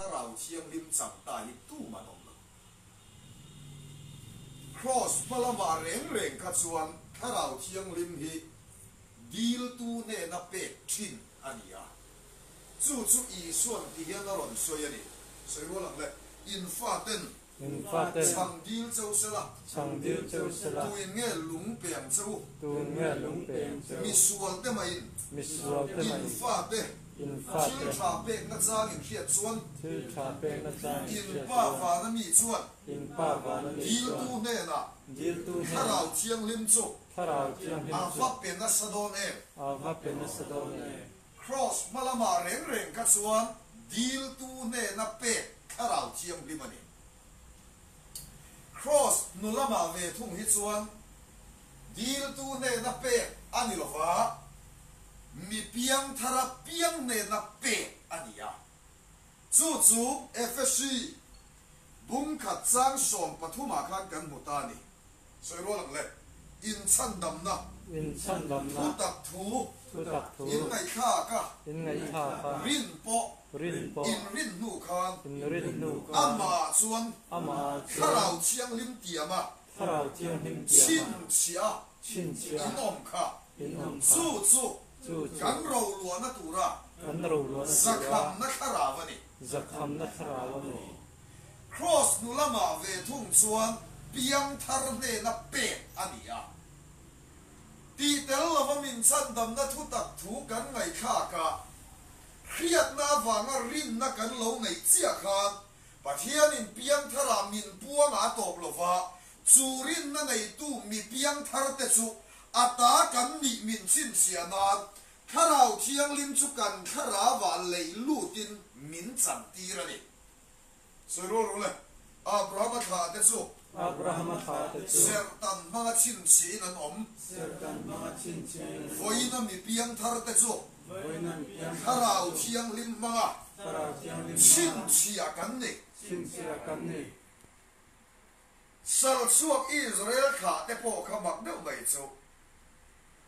Thlarau Thianghlim chang ta hi tumah an awm lo. Kraws hma lamah reng reng kha chuan Thlarau Thianghlim hi diltu hnena pek thin a ni a. Chu chu Isuan ti hian a rawn sawi a ni. Sawi rual ang le, In faten In faten chhang dil cheu sela, chhang dil cheu sela, tuin nge lung pe ang che u? Tuin nge lung pe ang che u? Misual te maiin Misual te in maiin fate in fate thil tha pekna chang in hriat chuan thil tha pekna chang in in hriat Pa chuan vana mi chuan in Pa vana mi diltu chuan hnenah diltu hnenah Thlarau Thianghlim chu Thlarau Thianghlim a chu va pe nasa dawn em? A va pe nasa dawn em? Kraws hma lamah reng reng kha chuan diltu hnena pek Thlarau Thianghlim a ni. Kraws hnu lamah ve thung hi chuan diltu hnena pek a ni lova, mi piangthara piang hnena pek a ni a. Chu chu Efesi bungkhat chang 13 khan kan hmu ta a ni. Sawi rual ang le. Inchhandamna. Inchhandamna. Thutak thu. Thutak thu. Inngaihthlak a. Inngaihthlak a. Rin pawh. Rin pawh. Inrin hnu khan. Inrin hnu khan. Amah chuan. Amah chuan. Thlarau Thianghlim tiam a. Thlarau Thianghlim tiam a. Chhinchhiah a. Chhinchhiah a. In awm kha. In awm kha. Chu chu. Chu chu. Kan roluahna tura. Kan roluahna tura. Zakhamna thlarau a ni. Zakhamna thlarau a ni. Kraws hnu lamah ve thung chuan piangthar hnena pek a ni a. Tih tel lova min chhandamna thutak thu kan ngaihthlak a, hriatna avanga rinna kan lo neih chiah khan Pathianin piangtharah min puanga a tawp lova, chu rinna neitu mi piangtharte chu a ta kan nih min chhinchhiah nan Thlarau Thianghlim chu kan thlarauah lei lutin min chantir a ni. Sawi rual rawh le, Abrahama thlahte chu. Abrahama thlahte chu. Serhtan hmanga chhinchhiin an awm. Serhtan hmanga chhinchhiin an awm. Vawiina mi piangtharte chu. Vawiina mi piangtharte chu. Thlarau Thianghlim hmanga. Thlarau Thianghlim hmanga. Chhinchhiah kan ni. Chhinchhiah kan ni. Salchhuak Israel thlahte pawh kha mak deuh mai chu.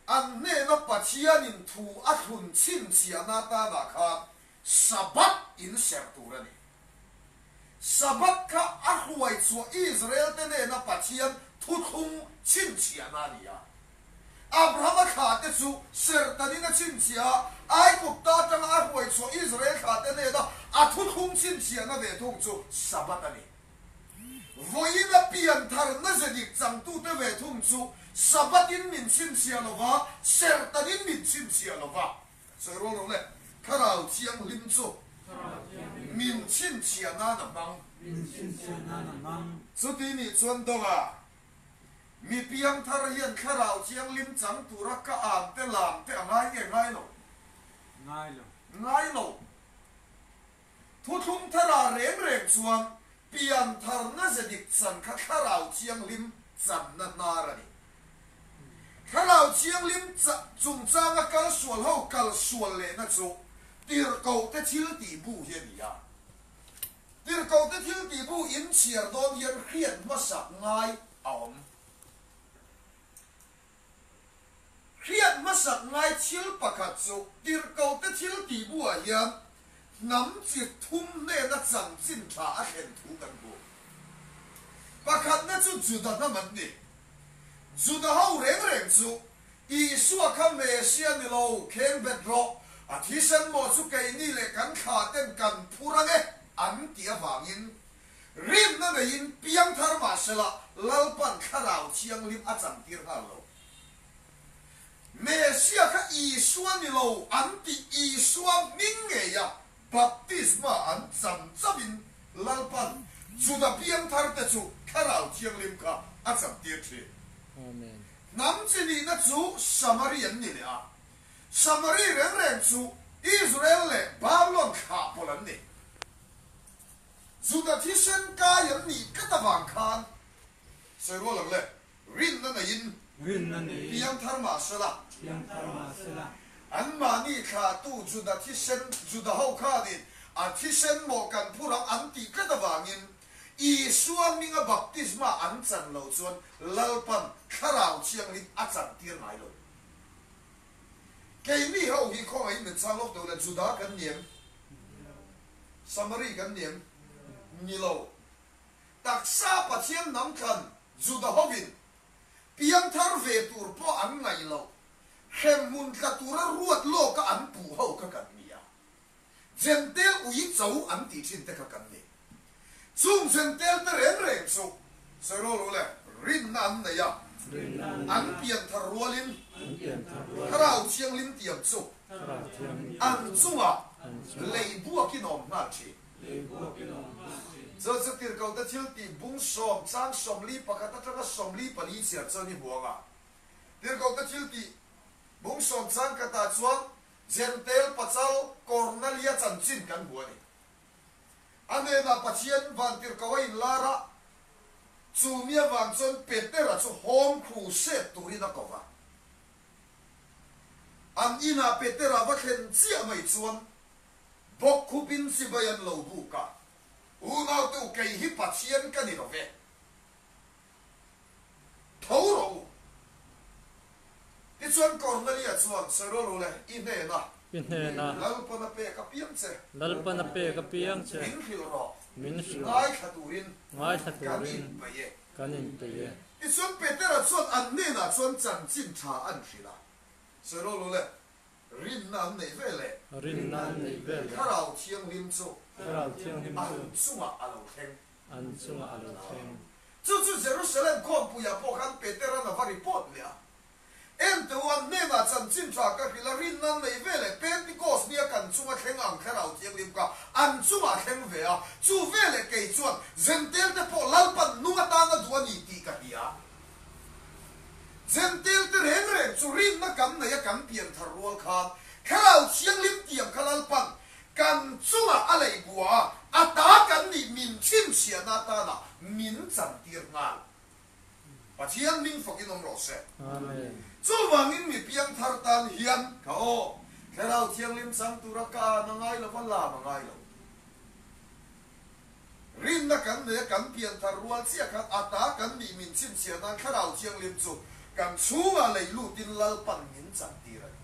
An hnena Pathianin thu a thlun chhinchhiahna atanah khan Sabbath in serh tur a ni. Sabbath kha a hruai chhuah Israel-te nena Pathian thuthlung chhinchhiahna a ni a. Abrahama thlahte chu serhtanin a chhinchhiah a, Aigupta atanga a hruai chhuah Israel thlahte nena a thuthlung chhinchhiahna ve thung chu Sabbath a ni. Vawiina piantharna ze dik changtute ve thung chu Sabbath-in min chhinchhiah lova, serhtanin min chhinchhiah lova. Sawi rual rawh le, Thlarau Thianghlim chu min chhinchhiah nan a hmang. Chuti nih chuan Donga, mi piangthar hian Thlarau Thianghlim chang tura ka am te lam te a ngai nge ngai lo? Ngai lo. Thuthlung thara reng reng chuan piantharna ze dik chan kha Thlarau Thianghlim channa hnar a ni. Thlarau Thianghlim chungchanga kal sual ho kal sual lehna chu Tirhkohte thil tih bu hi a ni a. Tirhkohte thil tih bu inchhiar dawn hian hriat hmasak ngai a awm. Hriat hmasak ngai thil pakhat chu Tirhkohte thil tih buah hian hnam chi thum hnena chanchin tha a thlen thu kan hmu. Pakhatna chu Juda hnam an ni. Juda ho reng reng chu Isua kha Mesia ni lo, kheng bet rawh, a thisen mawh chu keini leh kan thla ten kan phur ang e an tih avangin Rinna neiin piangthar mah sela Lalpan Thlarau Thianghlim a chantir nghal lo. Mesia kha Isua ni lo an tih Isua hming ngeia baptisma an chan chauhin Lalpan Juda piangthar te chu Thlarau Thianghlim kha a chantir thin. Hnam chi nihna chu Samari an ni leh a. Samari reng reng chu Israel leh Babylon thlah pawlh an ni. Juda thisen kai an nih tlat avang khan sawi rual ang le, rinna neiin piangthar mah sela, anmahni thlahtu Juda thisen, Juda ho khanin a thisen mawh kan phur ang an tih tlat avangin Isua hminga baptisma an chan loh chuan Lalpan Thlarau Thianghlim a chantir ngai lo. Keini ho hi khawngaihin min chang lawk deuh le, Juda kan ni em? Samari kan ni em? Ni lo. Taksa Pathian hnam thlan Juda hovin piangthar ve tur pawh an ngaih loh, hremhmun tla tura ruat lawka an puh ho kha kan ni a. Jentail ui cho an tih thin te kha kan ni. Chung Jentail te reng reng chu sawi rawh le, rinna an nei a, an pianthar rualin Thlarau Thianghlim tiam chu an chungah lei buakin awm nghal thin. Chu chu tirhkohte thil tih bung sawm chang 41 atanga 44 chhiar chuan i hmu ang a. Tirhkohte thil tih bung sawm chang khatah chuan Jentail pachal Kornalia chanchin kan hmu a ni. A hnenah Pathian vantirhkoh a inlar a, chu mi avang chuan Petera chu home crusade turin a ko va. An inah Petera va thlen chiah mai chuan bawkkhupin chibai an lo buk a, Unaute u, kei hi Pathian ka ni lo ve. Tho rawh u. Tichuan Kornelia chuan, Sawi rawh ru le, i hnena. I hnena. Lalpan a pek apiang che. Lalpan a pek apiang che. Min hrilh rawh. Min hrilh rawh. Ngaithla turin. Ngaithla turin. Kan inpeih e. Kan inpeih e. Tichuan Petera chuan an hnenah chuan chanchin tha an hrilh a. Sawi rawh ru le, rinna an neih ve leh. Rinna an neih ve leh. Thlarau Thianghlim chu. Thlarau Thianghlim chu. An chungah a lo thleng. An chungah a lo thleng. Chu chu Jerusalem khawmpuiah pawh khan Petera'n a va report leh a. Ente u, an hnenah chanchin tha ka hrilh a, rinna an nei ve leh Pentecost nia kan chunga thleng ang Thlarau Thianghlim kha an chungah thleng ve a, chu veleh kei chuan Jentail-te pawh Lalpan nung atana duh a ni tih ka hria. Jentail-te reng reng chu rinna kan nei a kan pianthar rual khan Thlarau Thianghlim tiang kha Lalpan Kan chungah a lei bua a, a ta kan nih min chhinchhiahna atana min chantir nghal. Pathian hming fakin awm rawh se. Amen. Chuvangin mi piangthar tan hian ka aw, Thlarau Thianghlim chang tura ka an a ngai lo va, lam a ngai lo. Rinna kan nei a, kan pianthar rual chiah khan a ta kan nih min chhinchhiah nan Thlarau Thianghlim chu kan chhungah lei lutin Lalpan min chantir a ni.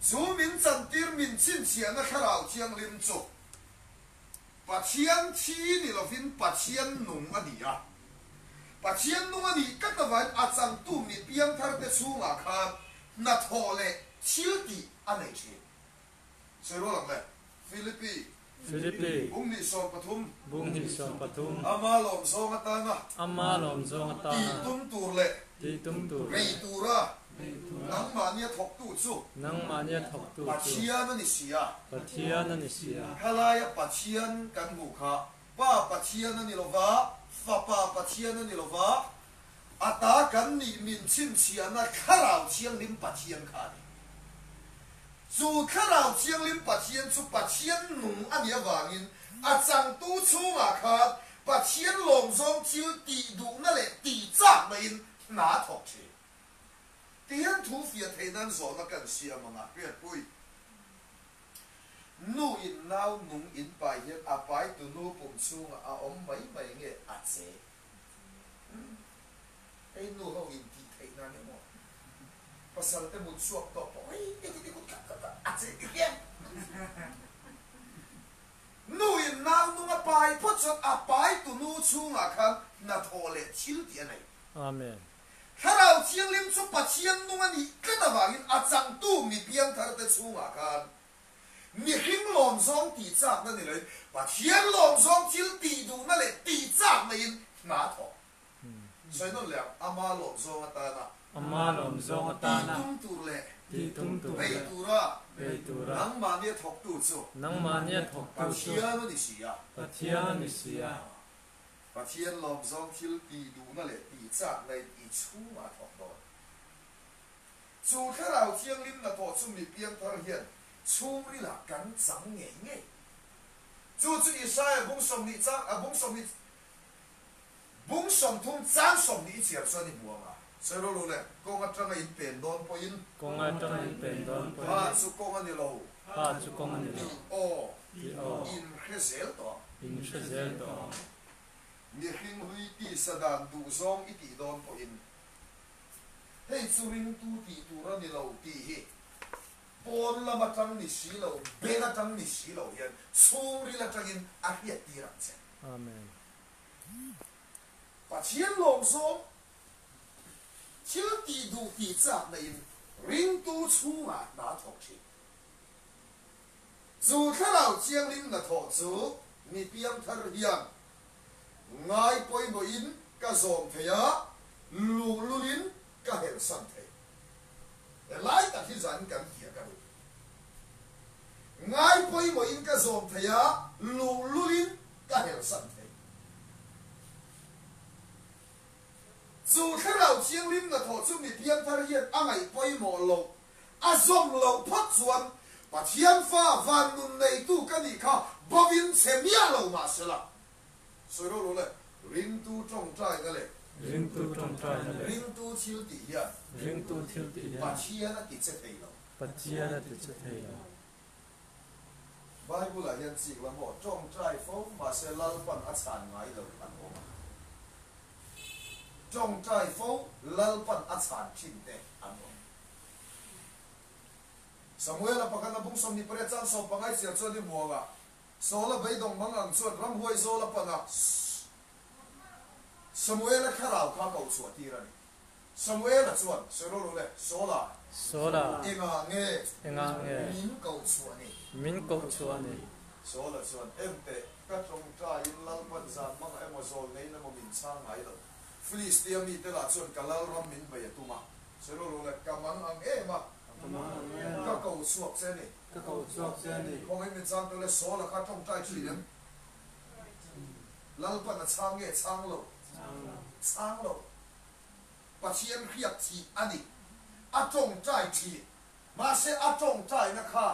Chu min chantir min chhinchhiahna Thlarau Thianghlim chu Pathian thi ni lovin Pathian nung a ni a. Pathian nung a nih tlat avain a changtu mi piangtharte chhungah khan hnathawh leh thiltih a nei thin. Sawi rual ang le. Philippi. Philippi. Bung 13. Bung 13. Ama lawm zawng atana. Ama lawm zawng atana. Tih tum tur leh. Tih tum tur leh. Bei tura. Bei tura. Nangmahnia thawktu chu. Nangmahnia thawktu chu. Pathian a ni si a. Pathian a ni si a. Khalaia Pathian kan hmuh kha Pa Pathian a ni lo va, Fapa Pathian a ni lo va, a ta kan nih min chhinchhiahna Thlarau Thianghlim Pathian kha a ni. Chu Thlarau Thianghlim Pathian chu Pathian nung a nih avangin a changtu chhungah khan Pathian lawmzawng thil tih duhna leh tih chakna-in hna a thawk thin. Tihian thu fiah theih nan zawhna kan siam ang a, hriatpui. Nu in nau nung in pai hian a pai tu nu pum chhungah a awm mai mai nge a che? Hei nu ho in tih theih nan emaw pasal te mut chhuak tawh pawh hei hei ti kut khat khat a che ti hian nu in nau nung a pai phawt chuan a pai tu nu chhungah khan hnathawh leh thil tih a nei. Amen. Thlarau Thianghlim chu Pathian nung a nih tlat avangin a changtu mi piangthar te chhungah khan Mihring lawmzawng tih chakna ni loin Pathian lawmzawng thil tih duhna leh tih chakna in hna a thawk. Sawi nawn leh ang, Ama lawmzawng atana. Ama lawmzawng atana. Tih tum tur leh. Tih tum tur leh. Bei tura. Bei tura. Nangmahnia thawktu chu. Nangmahnia thawktu chu. Pathian a ni si a. Pathian a ni si a. Pathian lawmzawng thil tih duhna leh tih chakna in i chhungah a thawk dawn. Chu Thlarau Thianghlim hnathawh chu mi piangthar hian chhungrilah kan chang ngei ngei. Chu chu Isaia bung 20 chang a bung 20 bung 30 chang 20 i chhiar chuan i hmu ang a. Sawi rawh lo le, kawng atanga in pen dawn pawhin. Kawng atanga in pen dawn pawhin. Pa chu kawng a ni lo. Pa chu kawng a ni lo. Tih aw. Tih aw. In hre zel tawh ang. In hre zel tawh ang. Mihring hlui tisa dan duhzawng i tih dawn pawhin. Hei chu ringtu tih tur a ni lo tih hi Pawn lam atang ni si lo, beng atang ni si lo hian chhungril atangin a hriattir ang che. Amen. Pathian lawmzawng thil tih duh tih chakna in ringtu chhungah hna thawk thin. Chu thlarau chianghlim hnathawh chu mi piangthar hian ngai pawimawhin ka zawm thei a, luhlulin ka helsan thei. Helai tak hi zan kan fiah ka duh. Ngai pawimawhin ka zawm thei a, luhlulin ka helsan thei. Chu thlarau thianghlim hnathawh chu mi piangthar hian a ngaih pawimawh loh, a zawm loh phawt chuan Pathian fa van nun neitu ka nih kha bovin chhe miah lo mahsela, Sawi rawh lo le, ringtu tawngtaina leh. Ringtu tawngtaina leh. Ringtu thil tih hian. Ringtu thil tih hian. Pathian a ti che thei lo. Pathian a ti che thei lo. Bible ah hian chik la maw, tawngtai fo mahse Lalpan a chhan ngai lo an awm a. Tawngtai fo Lalpan a chhan thin te an awm. Samuela pakhat a bung 28 chang 15 chiar chuan i muangah Saula beidawng mang ang chuan ramhuai zawl a pan a, Samuela thlarau kha ko chhuah tir a ni. Samuela chuan, Sawi rawh lo le, Saula. Saula. Engah nge? Engah nge? Min koh chhuah ni. Min koh chhuah ni. Saula chuan, Enteh, ka tawngtaiin Lalpan zan mang emaw zawl neiin emaw min chhang ngai lo. Filistia mite lah chuan ka lalram min bei a tum a. Sawi rawh lo le, ka mang ang em a. Ka mang ang em a. Ka koh chhuak che ni. Ka koh chhuak che a ni. Khawngaih min chang tawh le, Saula kha tawngtai thin em? Lalpan a chhang nge chhang lo? Chhang lo. Pathian hriat thih a ni. A tawngtai thin. Mahse a tawngtaina kha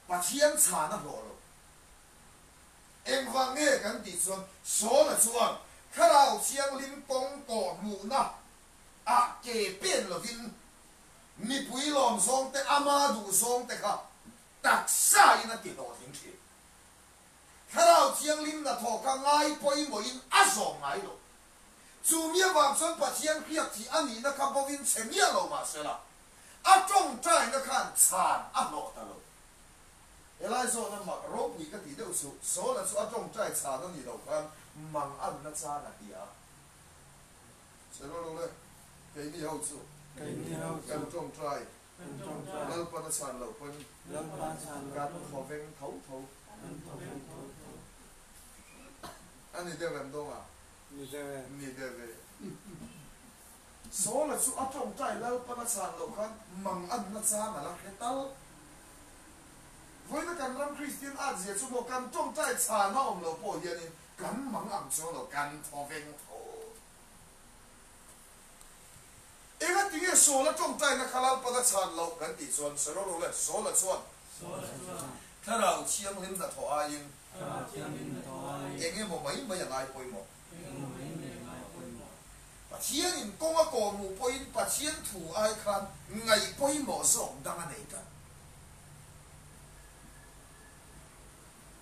Pathian chhan a hlawh lo. Engvang nge kan tih chuan Saula chuan Thlarau Thianghlim kawng kawh hmuhna ah ke pen lovin Mipui lawm zawng te, ama duh zawng te kha taksa in a ti hlawhtling thin. Thlarau Thianghlim hnathawh kha ngai pawimawhin a zawm ngai lo. Chu mi avang chuan Pathian hriak thih a nihna kha bovin chhe miah lo mahsela, a tawngtaina khan chhan a hlawh ta lo. Helai zawhna mak ropui ka tih deuh chu, Saula chu a tawngtai chhan a nih loh khan mang anna chang a ti a. Che rawh lo le, keini ho chu kan tawngtai Lalpan a chhan loh pawn kan thawveng tho tho a ni deuh em dawng a? Ni deuh e. Saula chu a tawngtai Lalpan a chhan loh khan mang anna chang a la hre tal. Vawiina kan ram Kristian at zia chu maw kan tawngtai chhan a awm loh pawh hianin kan mang ang chuang lo, kan thawveng tho. Enga tinge Saula tawngtaina kha Lalpan a chhan loh kan tih chuan sawi rawh le, Saula chuan Thlarau Thianghlim hnathawh aiin eng emaw mai mai a ngai pawimawh. Pathianin kawng a kawhmuh pawhin Pathian thu ai khan ngaih pawimawh zawk dang a nei tlat.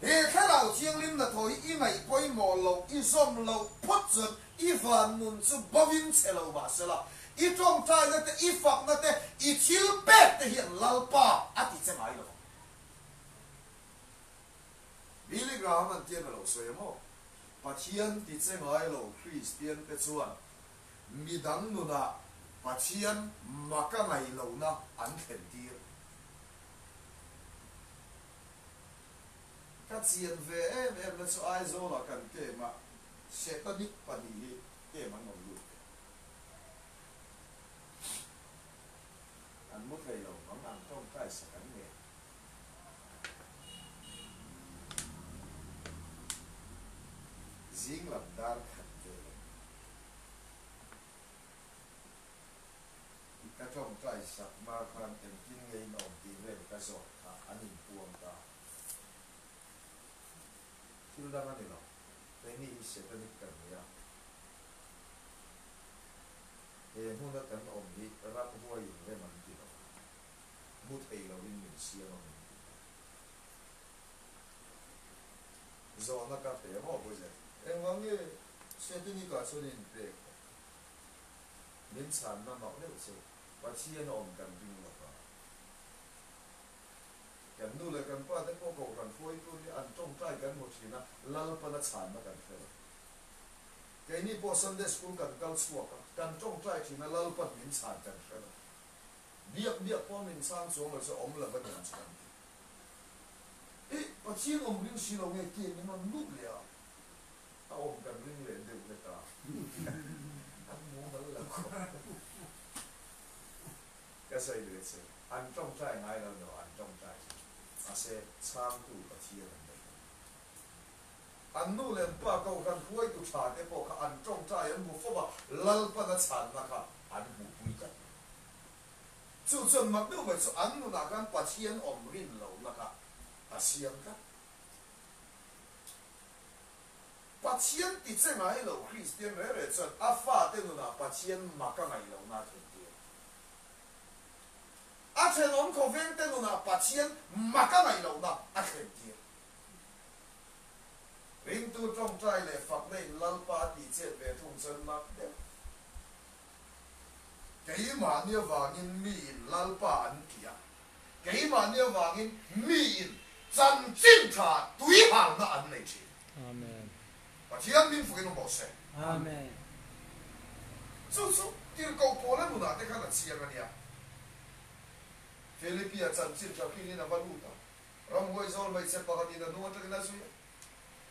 He Thlarau Thianghlim hnathawh hi i ngaih pawimawh loh, i zawm loh phawt chuan i van nun chu bovin che lo mahsela, i tawngtaina te, i fakna te, i thil pek te hian Lalpa a ti che ngai lo ang. Billy Graham an tian a lo sawi a maw? Pathian ti che ngai lo Kristian te chuan midang nunah Pathian maka ngaih lohna an thlen tir. Ka chian ve em em na chu Aizawlah kan kem a, Setanic pahnih hi kem an rawn lut ve. An mu thei lo mang ang tawngtai sak an nge. Zing lam dar khat ve lo. Ka tawngtai sak hma khan engtin nge in awm tih vel ka zawt kha an inpuang ta. Thil dang a ni lo. Keini hi Setanic kan ni a. He hmuna kan awm hi ramhuaiin rem an ti lo. Mu thei loin min siam a min ti ta. Zawhna ka pe maw Bawihzet? Engvang nge Setanic-ah chuan i inpek? Min chhanna mak deuh chu Pathian a awm kan ring lo va. Kan nu leh kan pa te pawh kohhran hruaitu nia an tawngtai kan hmu thin a, Lalpan a chhanna kan hre lo. Keini pawh Sunday School kan kal chhuak a, kan tawngtai thin a, Lalpan min chhan kan hre lo. Biak biak pawh min chhang chuang lo chu awm lo a niang chu kan ti. Ih, Pathian awm ring si lo nge ke min rawn lut leh a, a awm kan ring leh deuh hlek a, an mumal lo khawp. Ka sawi duh che, an tawngtai ngai lo no, an tawngtai thin. Mahse, chhangtu Pathian an nei lo. An nu leh an pa kohhran hruaitu tha te pawh kha an tawngtai an hmu fo a, Lalpan a chhanna kha an hmuhpui tlat lo. Chu chuan mak deuh mai chu an nunah khan Pathian awm rin lohna kha a siam tlat. Pathian ti che ngai lo Kristian reh reh chuan a fate nunah Pathian mak a ngaih lohna a thlentir. A thenawm khawvengte nunah Pathian mak a ngaih lohna a thlentir. Ringtu tawngtai leh fakna in Lalpa a tih chet ve thung chuan mak deuh. Keimahni avangin mi in Lalpa an ti a, keimahni avangin mi in chanchin tha tui halna an nei thin. Amen. Pathian min fukin awm rawh se. Amen. Chu chu tirhkoh Paula nunah te khan a chiang a nia. Philipia chanchin tha hrilhin a va lut a, ramhuai zawl hmeichhe pakhatin a hnung atangin a zui a.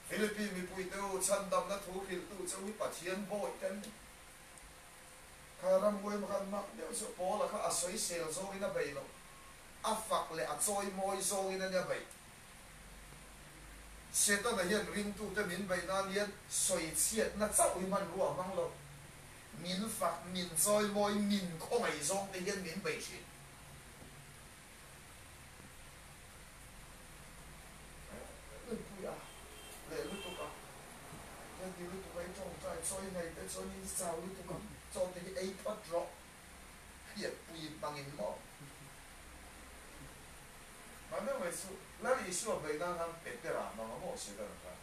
Philippi mipuite u, chhandamna thu hrilhtu che u hi Pathian bawih kan ni. Kha ramhuai khan mak deuh chu Paula kha a sawisel zawngin a bei lo, a fak leh a chawimawi zawngin a nia bei. Setana hian ringtute min beih nan hian sawichhiatna chauh hi hmanrua a hmang lo. Min fak, min chawimawi, min khawngaih zawngte hian min bei thin. Nunpui a leh lutuk a, hian ti lutuk a i tawngtai chawi ngai te chuan in chau lutuk a, chaw te hi ei phawt rawh, hriatpui hmangin maw? Mahni mai chu Lal Isua beih nan han Petera hmang a maw Setana khan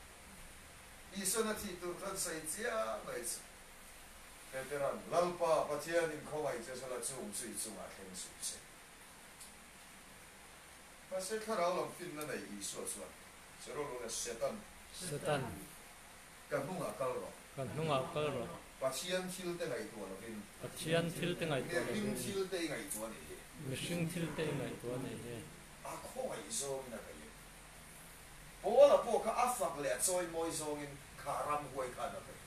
Isuan a thih tur chuan sawi chiah mai chu Petera'n Lalpa Pathianin khawngaih che sela chung chu i chungah thleng suh se. Mahse thlarau lam finna nei Isua chuan, Serolune Setan. Setan. Ka hnungah kal rawh. Ka hnungah kal rawh. Pathian thil te ngaihtuah lovin. Pathian thil te ngaihtuah lovin. Mihring thil te i ngaihtuah a nih hi. Mihring thil te i ngaihtuah a nih hi. A khawngaih zawngin a bei a. Paula pawh kha a fak leh a chawimawi zawngin kha ramhuai khan a bei.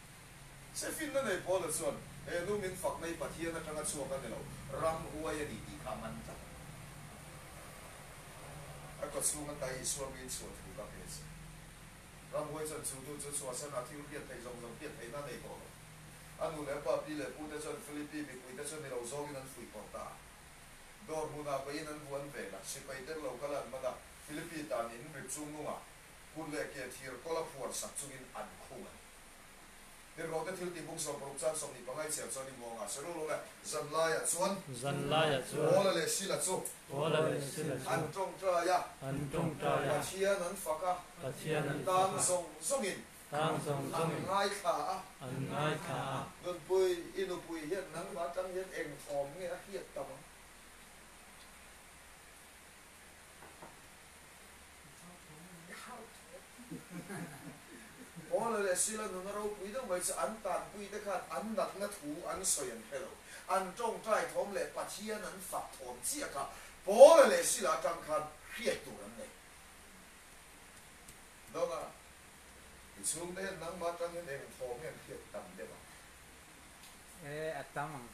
Se finna nei Paula chuan, He nu min fak mai Pathian atanga chhuak a ni lo, ramhuai a ni tih kha a man tlat. A kawchhung ata Isua min chhuah thu ka pe che. Ramhuai chuan chu nu chu chhuahsan a thil hriat theih zawng zawng hriat theihna a nei tawh lo. A nu leh a pa pi leh pu te chuan Philippi mipui te chuan ni lo zawngin an fuih pawrh ta a. Dawr hmunah pawhin an vuan vel a, sipai ter lo kal an man a, Philippi tan in rip chungnungah kut leh ke thir kawla phuar sak chungin an khung a ni. Tirhkohte thil tih bung 60 chang 25 i chhiar chuan i hmuang a, Serul ule, zan laiah chuan. Zan laiah chuan. Paula leh Sila chu. Paula leh Sila chu. An tawngtai a. An tawngtai a. Pathian an fak a. Pathian an fak a. Tang zawng zawngin. Tang zawng zawngin. An ngaithla a. An ngaithla a. Nunpui, i nupui hian nangmah atang hian eng thawm nge a hriat tam ang? Paula leh Sila nuna ropui deuh mai chu an tanpui te khan an natna thu an sawi an hre lo. An tawngtai thawm leh Pathian an fak thawm chiah kha Paula leh Sila atang khan hriat tur an nei. Dawng a, i chhungte hian nangmah atang hian eng thawm nge an hriat tam deuh ang? E, a tam ang.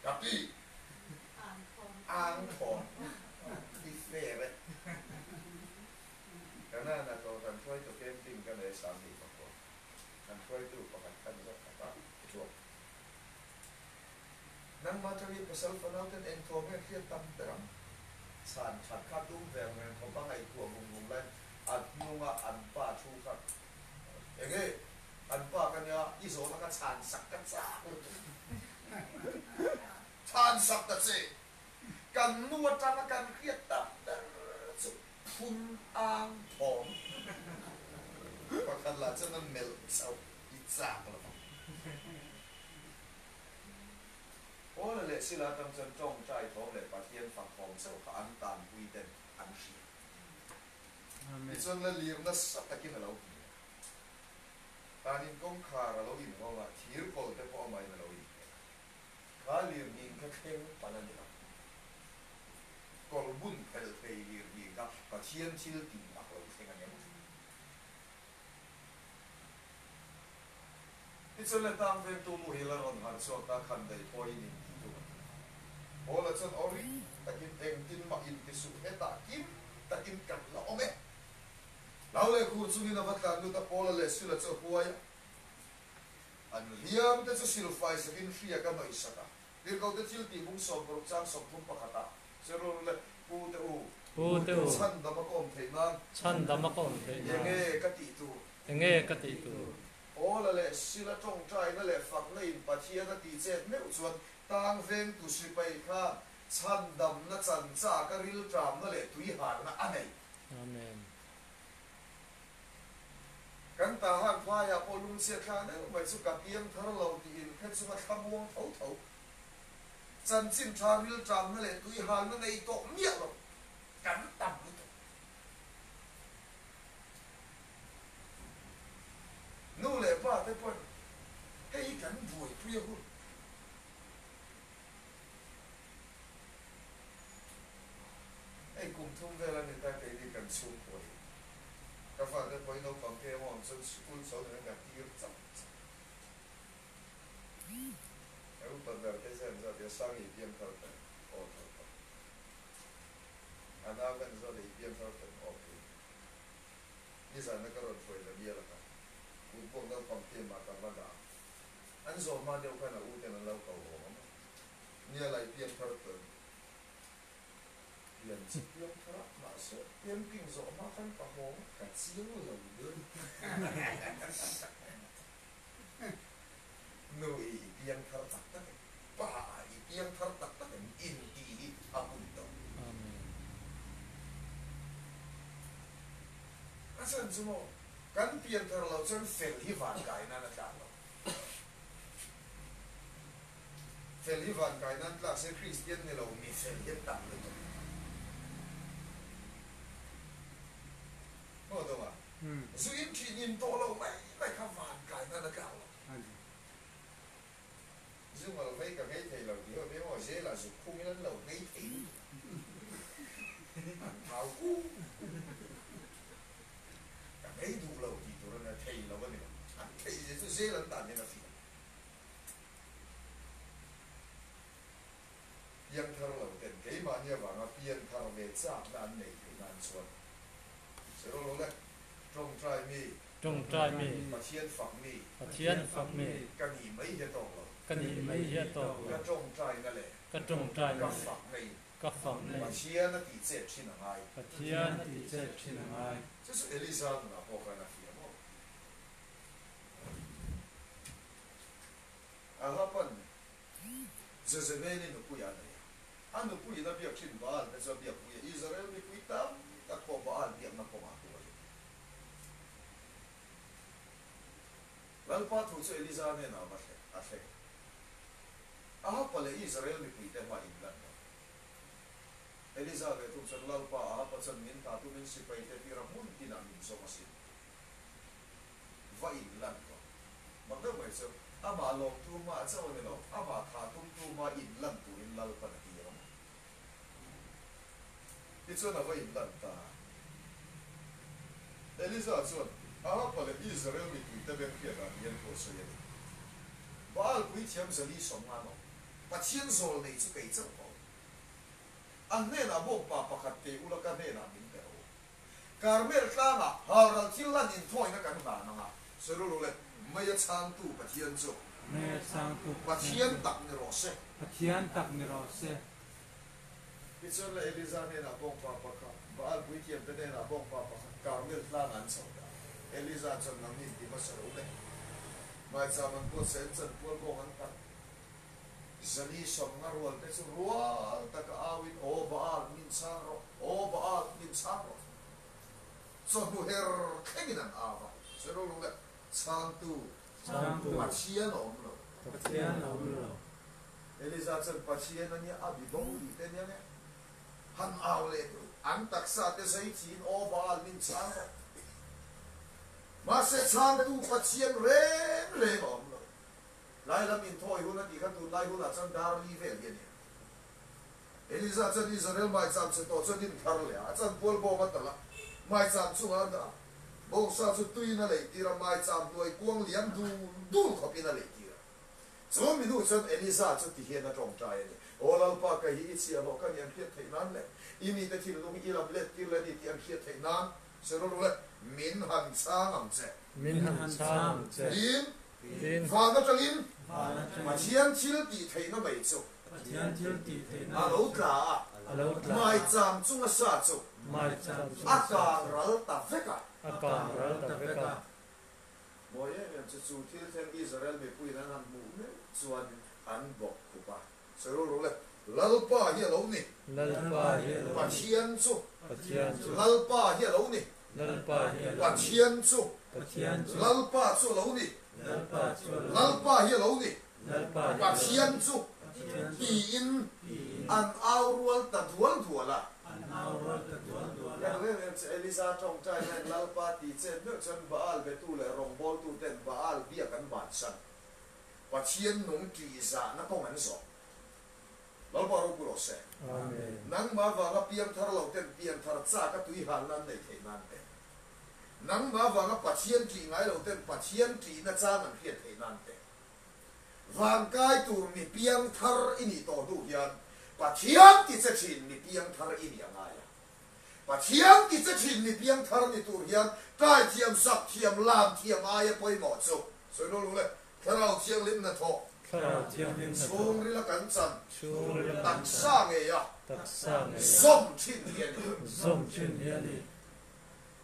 Ka pi ang thawm i fair e. Kanaan ah kohhran hruaitu camping ka nei Sangni pakua kan hruaitu pakhat khan zawk tak a chuak. Nangmah tangin pasal fanau ten eng thawm nge hriat tam ber ang? Chhan that kha tum ve ang reng khawp a ngaihtuah vung vung laiin a hnunga an pa thu kha enge an pa ka nia i zawhna kha chhan sak ka chak lutuk. Chhan sak ta che. Kan nu atanga kan hriat tam ber chu phun ang thawm pakhat lah chuan a melh chauh i chak lo vang. Paula leh Sila atang chuan tawngtai thawm leh Pathian fak thawm chauh kha an tanpui ten an hria. Tichuan la lir nasa takin a lo hmu a. Tanin kawngkhar a lo inhawng a, thir kawl te pawh amahin a lo inhmeh a. Kha lir hning kha thleng palh a ni lo. Kawl bun phelh thei lir hning kha Pathian thil tih mak lo thleng a ni ang. Tichuan le tang vengtu muhil a rawn harh chhuak ta khan daih pawhin in tih tum a ti. Paula chuan aw ring takin engtin mah in ti suh hetah kim takin kan la awm e. Hlau leh khur chungin a va tlan lut a Paula leh Sila chu a huai a. An hliam te chu silfai sakin hriak a nawih sak a. Tirhkohte thil tih bung 60 chang 31 ah Serul le Pu te u. Pu te u. Chhandam a ka awm theih nan. Chhandam a ka awm theih nan. Enge ka tih tur. Enge ka tih tur. Paula leh Sila tawngtaina leh fakna in Pathian a tih chet meuh chuan tang vengtu sipai khan chhandamna chanchak a rilṭamna leh tuiharna a nei. Amen. Kan tahan phaiah pawh lungchhiat thla deuh mai chu ka piang thar lo tiin kha chunga thlamuang tho tho. Chanchin tha rilṭamna leh tuihalna nei tawh miah lo kan tam lutuk. Nu leh pa te pawn hei hi kan buaipui a hun. Hei kum thum vel a ni ta keini kan chhungkua hi. Ka fate pawhin naupang te emaw ang chuan sikul chho nen ka tir chak chak. Ka upa ber te hian zawt i a sang i piang thar ta aw thar ta. A nau kan zawt i piang thar ta aw kei. Nizana ka rawn hruai ta bial a kha. Kut buak naupang te mah ka va dah. An zawh hma deuh khan a u ten an lo ko haw ang a. Nia lai piang thar tawn. Pian chu piang thar a, mahse camping zawh hma khan ka haw ang a, ka chiang lo deuh. Nu i i piang thar tak tak em? Pa a i piang thar tak tak em? In tih hi a hun tawh. A chhan chu maw, kan pian thar loh chuan fel hi van kai nan a tlak lo. Fel hi van kai nan tlak se Kristian ni lo mi fel hi an tam lutuk. Maw dawng a? Zu in thin in tawh lo mai mai kha van kai nan a tlak lo. Zu ngal vei ka ngei thei lo tih ho te maw zel ah zuk khung in an lo ngei thei lutuk a. An thau kung. Ka ngei duh lo tih tur a nia, thei lo a ni lo. An theih zia chu zel an dan hian a fiah. Piangthar lo ten keimahni avanga pianthar ve chakna an nei theih nan chuan Sero lo le, tawngtai mi. Tawngtai mi. Pathian fak mi. Pathian fak mi. Ka nih mai hi a tawk lo. Ka nih mai hi a tawk lo. Ka tawngtaina leh. Ka tawngtaina Ka leh. fakna in. Ka fakna in. Pathian a tih chet thin a ngai. Pathian a tih chet thin a ngai. Chu chu Elisa nunah pawh khan a fiah maw? Ahapan Jezebeli nupui a nei a. A nupuiin a biak thin Baal te chu a biakpui a, Israel mipui tam tak pawh Baal biakna kawngah hruai a ni. Lalpa thu chu Elija hnenah a va thleng, a thleng. Ahapa leh Israel mipuite hmah inlan lo. Elija ve thung chuan, Lalpa, Ahapa chuan min hna tumin sipaite tira hmun tinah min zawng asin. Va inlan rawh. Mak deuh mai chu, amah lawmtu hmaah chauh a ni lo, amah tha tumtu hmaa inlan turin Lalpan a tir ang. Tichuan a va inlan ta a. Elija chuan Ahaba leh Israel mipuite beng hriatah hian thu a sawi a ni. Baal puithiam zali 50 an awm. Pathian zawl nei chu kei chauh ka awm. An hnenah bawkpa pakhat pe ula ka hnenah min pe rawh u. Karmel tlangah halral thil lan inthawina kan hlan ang a, Serulu leh Meia chhangtu Pathian chu. Meia chhangtu Pathian Pathian chu. tak ni rawh se. Pathian tak ni rawh se. Tichuan le Elija hnenah bawngpa pakhat, Baal puithiamte hnenah bawngpa pakhat Karmel tlangah an chho ta. Elija chuan nangni inti hmasa ro le. Maicham an buatsaih an chanpual bawng an tan. 450 rual te chu rual taka auin, Aw Baal, min chhang rawh! Aw Baal, min chhang rawh! Chawhnu her thlengin an au a, Sawi ru le, chhangtu, Chhangtu, Pathian a awm lo. Pathian a awm lo. Eliza chuan Pathian a nia, a bi bo tih te nia nge? Han au leh tu, an taksa te zai thiin aw Baal min chhang rawh. Mahse chhangtu Pathian reng reng a awm lo. Lai lam inthawi hun a tih kha tunlai hunah chuan dar li vel hi a nia. Eliza chuan Israel maicham che tawh chuan inthar leh a, a chanpual bawng a talh a, maicham chungah a dah a. Bawngsa chu tuiin a leih tir a, maicham hnuai kuang liam dul dul khawpin a leih tir a. Chu minu chuan Eliza chu ti hian a tawngtai a ni, Aw Lalpa, kei hi i chhiahhlawh ka ni an hriat theih nan leh i mite thinlung hi i lam let tir leh a ni tih an hriat theih nan, Serulu le, min han chhang ang che. Min han chhang ang che. Tin, Tin. van atangin Van atangin. Pathian thil tih theihna mai chu. Pathian thil tih theihna A mai lo chu. tla a. A lo tla a. Maicham chunga sa chu. Maicham chunga A sa chu. kang ral ta vek a. A kang ral ta vek a. Mawi em em chu chu thil thleng Israel mipuiin an han hmuh meuh chuanin an bawk khup a. Sawi le, Lalpa hi a lo ni. Lalpa hi a lo ni. Pathian chu. Pathian chu. Lalpa hi a lo ni. Lalpa hi a lo ni. Pathian chu. Pathian chu. Lalpa chu a lo ni. Lalpa chu a lo ni. Lalpa hi a lo ni. Lalpa hi a lo ni. Pathian chu. Pathian chu. Tiin Tiin. an au rual ta dual dual a. An au rual ta dual dual a. Ka duh em em che Eliza tawngtai hian Lalpa ti chet meuh chuan Baal betu leh rawngbawltu ten Baal biak an bansan. Pathian nung tih zahna kawng an zawh. Lalpa ropui rawh se. Amen. Nangmah vanga piangthar lo ten pianthar chak a tui halna an neih theih nan te. Nangmah vanga Pathian tih ngai lo ten Pathian tihna chang an hriat theih nan te. Vankai tur mi piangthar i nih tawh hnu hian Pathian ti che thin mi piangthar i nih a ngai a. Pathian ti che thin mi piangthar ni tur hian kai thiam, sak thiam, lam thiam aia pawimawh chu sawi lo le, Thlarau Thianghlim hnathawh, Thlarau Thianghlim hnathawh, chhungrila kan chan, chhungrila kan chan, taksa ngeia, taksa ngeia, zawm thin hi a ni. Zawm thin hi a ni.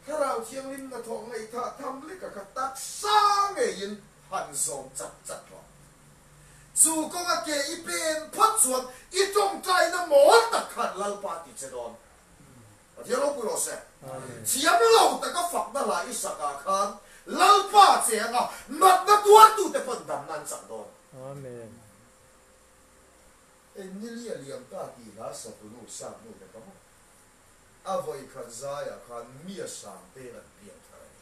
Thlarau Thianghlim hnathawh ngaihthah tham leka kha taksa ngeiin han zawm chat chat rawh. Chu kawnga ke i pen phawt chuan i tawngtaina mawl tak khan Lalpa ti che dawn. Pathian ropui rawh se. Thiam lo taka fakna hla i sakah khan Lalpa che anga natna tuartute pawn damna an chak dawn. Amen. Eng nili a liam ta tih hla satunu sap nu te ka maw? A vawikhat zaiah khan mi a sang tel an pian thar a ni.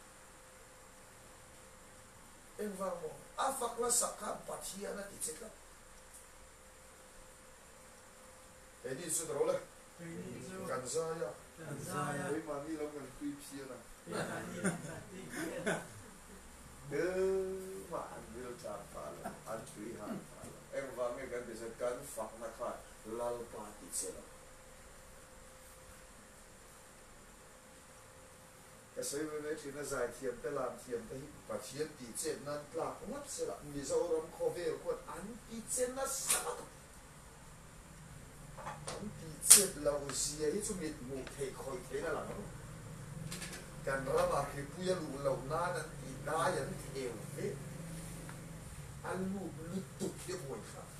Engvang maw? A fak la sak khan Pathian a ti che tlat. Keini chu ka ro le. Kan zai a. Keimahni lam kan tui phian a. Tumah an ril tlang phah lo, an tui han phah lo. Engvang nge kan ti chuan kan fakna khan Lalpa ti che lo. Ka sawi mai mai thin a, zaithiam te, lamthiam te hi Pathian tih chet nan tlak ngawt se lah Mizoram khawvel khuan an ti che nasa lutuk. An tih chet loh zia hi chu mit hmuh theih khawih theihin a lang ang. Kan ramah hripui a luh loh nan an tih dai an theu ve. A lut lutuk hi a buai thlak.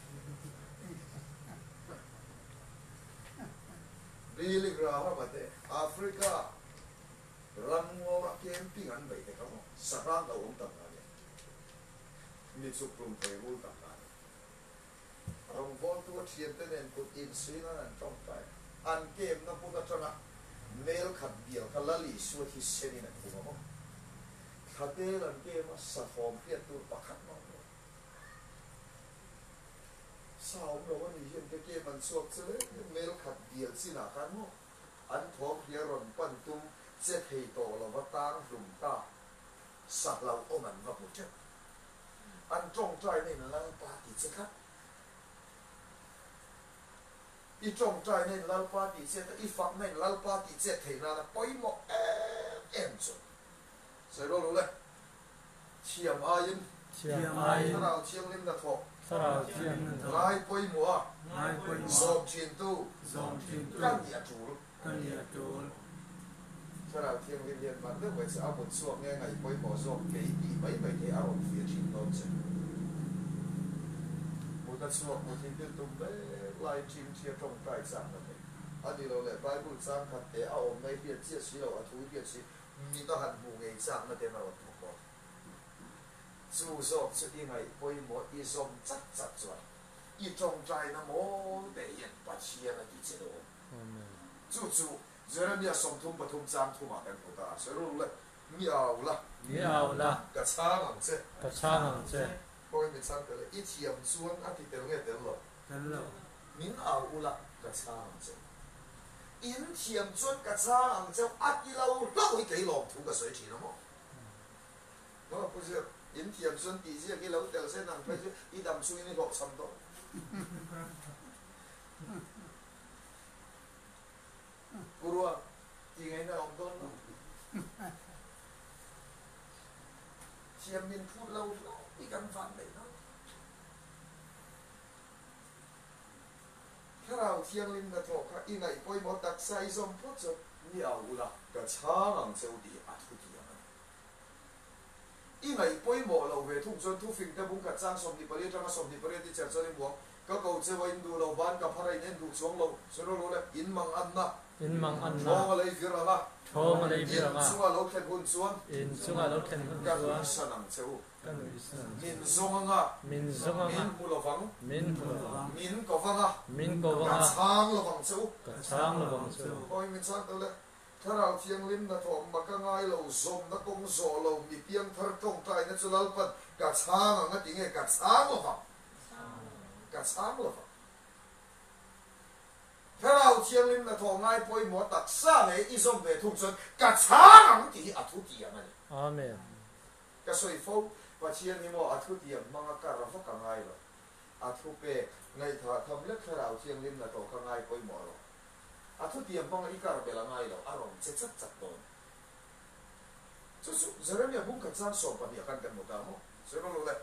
Billy Graham a te Africa ram ngawrah camping an bei te kha maw sahrang lo awm tam nan e. Mi chuk hlum thei rul tam nan e. Rawngbawltu a thiante nen kut insuih nan an tawngtai a, an kemna hmun atanga mel khat bial kha Lal Isua thisenin an hung a maw? Thlatel an kem a, sathawm hriat tur pakhat mah awm lo. Sa awm lo a ni hian te kem an chhuak che le, mel khat bial chinah khan maw an thawm hria rawn pan tum che thei tawh lova tang hlum ta sa hlauhawm an va hmu teuh. An tawngtaina in Lalpa ti che tlat. I tawngtaina in Lalpa ti che ta, i fakna in Lalpa ti che thei nana pawimawh em em chu. Sawi rual u le. Thiam aiin. Thiam aiin. Thlarau Thianghlim hnathawh. Thlarau Thianghlim hnathawh. Ngai pawimawh a. Ngai pawimawh a. Zawm thintu. Zawm thintu. Ka ni a tul. Ka ni a tul. Thlarau Thianghlim hian van deuh mai che a mut chhuak nge ngaih pawimawh zawk kei tih mai mai thei a rawn fiah thin dawn che. Mut a chhuak mut hi thil tum vek lai thin thia tawngtai chak na thei a ni lo leh Bible chang khat te a awm mai hriat chiah si lo a thu hriat si mit a han hmuh ngei chak na ten a rawn thawk dawn. Chu zawk chu i ngaih pawimawh i zawm chat chat chuan. I tawngtaina mawl te hian Pathian a ti che dawn. Chu chu Jeremia 33 chang thumah kan hmu ta. Sawi ru le, Mi au la. Mi au la. Ka chhang ang che. Ka chhang ang che. Khawi mi chhang tel e? I thiam chuan a ti tel nge tel lo? Tel lo. Min au ula, ka chhang ang che. In thiam chuan ka chhang ang che a ti lo hlauh hi kei lawm thu ka sawi thin a maw? Maw Pu Ziak, in thiam chuan tih ziak hi lo tel se nang phei chu i dam chungin i hlawhchham dawn. Pu Ruang, ti ngaihna a awm dawn lo. Thiam min phut lo hlauh hi kan van daih lo. Thlarau Thianghlim hnathawh kha i ngaih pawimawh taksa i zawm phawt chuan mi au ula ka chhang ang che u tih a thutiang a ni. I ngaih pawimawh loh ve thung chuan thufing te bung khat chang 24 atanga 28 i cher chuan i muang ka ko cheu a in duh lo ban ka phar a in en duh chuang lo sawi rawh le in mang anna In mang anna. Thawng a lei vir ang a. Thawng a lei vir ang a. In chunga lo thlen hun chuan. In chunga lo thlen hun Ka chuan. nuihsan ang che u. Ka nuihsan ang che u. Min zawng ang a. Min zawng ang a. Min hmu lovang. Min hmu lovang. Min ko vang a. Min ko vang a. Ka chhang lovang che u. Ka chhang lovang che u. Khawi min chhang tel le. Thlarau Thianghlim hnathawh mak a ngai lo, zawmna kawng zawh lo, mi piangthar tawngtaina chu Lalpan ka chhang ang a ti nge? Ka chhang lovang. Ka chhang lovang. Thlarau Thianghlim hnathawh ngai pawimawh taksa leh i zawm ve thung chuan ka chhang ang tih hi a thutiam a ni. Amen. Ka sawi fo, Pathian hi maw a thutiam hmang a kar vak a ngai lo. A thu pek, ngaihthah tham lek Thlarau Thianghlim hnathawh kha ngai pawimawh rawh. A thutiam hmanga i kar bel a ngai lo, a rawn che chat chat dawn. Chu chu Jeremia bung khat chang 12 ah khan kan hmu ta maw? Sawi rawh lo le.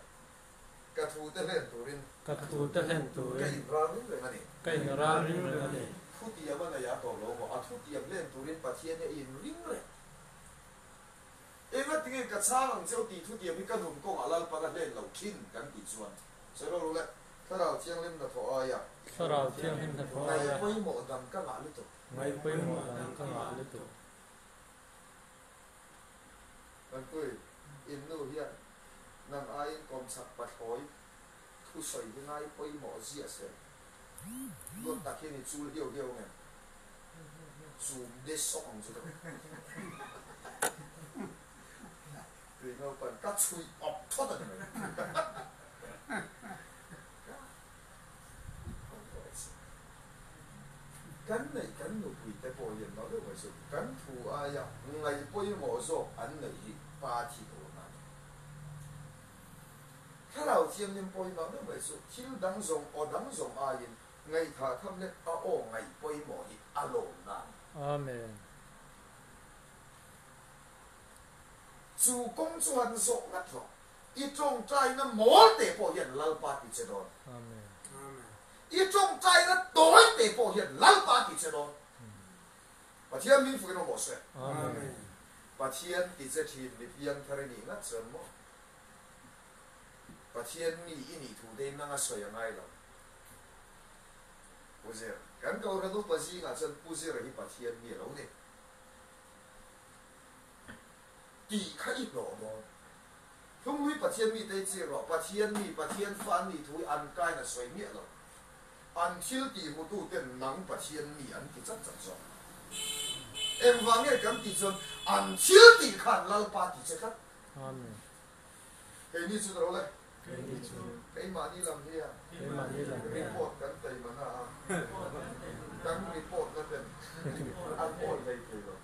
Ka thu te hlen turin. Ka thu te hlen turin. Ka inral ring reng a ni. Ka inral ring reng a ni. Thutiam a nei a tawh lo maw? A thutiam hlen turin Pathian hi a inring reng. Enga tinge ka chhang ang cheu tih thutiam hi ka nun kawngah Lalpan a hlen lo thin kan tih chuan. Sawi rawh lo le. Thlarau Thianghlim hnathawh aia. Thlarau Thianghlim hnathawh aia. Ngaih pawimawh dang ka ngah lutuk. Ngaih pawimawh dang ka ngah lutuk. Kanpui, in nu hian nang aiin kawmchhak pathlawi thusawi hi ngai pawimawh ziah se. Luat tak hian i chul hiau hiau ngem? Chum de sawk ang chu deuh. Tui naupan ka chhui awp thawt a ni mai. Kan neih kan nupui te pawh hian no deuh mai chu kan thu aia ngaih pawimawh zawk an neih hi pa thi tur a ni. Thlarau Thianghlim pawh hi no deuh mai chu thil dang zawng aw dang zawng aiin ngaihthah tham leh a aw ngaih pawimawh hi a lawmna a ni. Amen. Chu kawng chu han zawh ngat rawh. I tawngtaina mawl te pawh hian Lalpa ti che dawn. I tawngtaina tawi te pawh hian Lalpa ti che dawn. Pathian min fukin awm rawh se. Pathian ti che thin mi piangthar i nih ngat chuan maw? Pathian mi i nih thu te in nanga sawi a ngai lo. Pu Zir, kan Kohhran upa zingah chuan Pu Zira hi Pathian mi a lo ni. Tih kha i hlawh dawn. Hlunghlui Pathian mite hi chik rawh, Pathian mi, Pathian fa an nih thu hi an kain a sawi miah lo. An thil tih hmututen nang Pathian mi an ti chat chat zawk. Engvang nge kan tih chuan an thil tih khan Lalpa ti che tlat. Amen. Keini chu ro le. Keini chu. Keimahni lam hian. Keimahni lam hian. Report kan taimana a. Kan report na ten an awi hlei thei lo.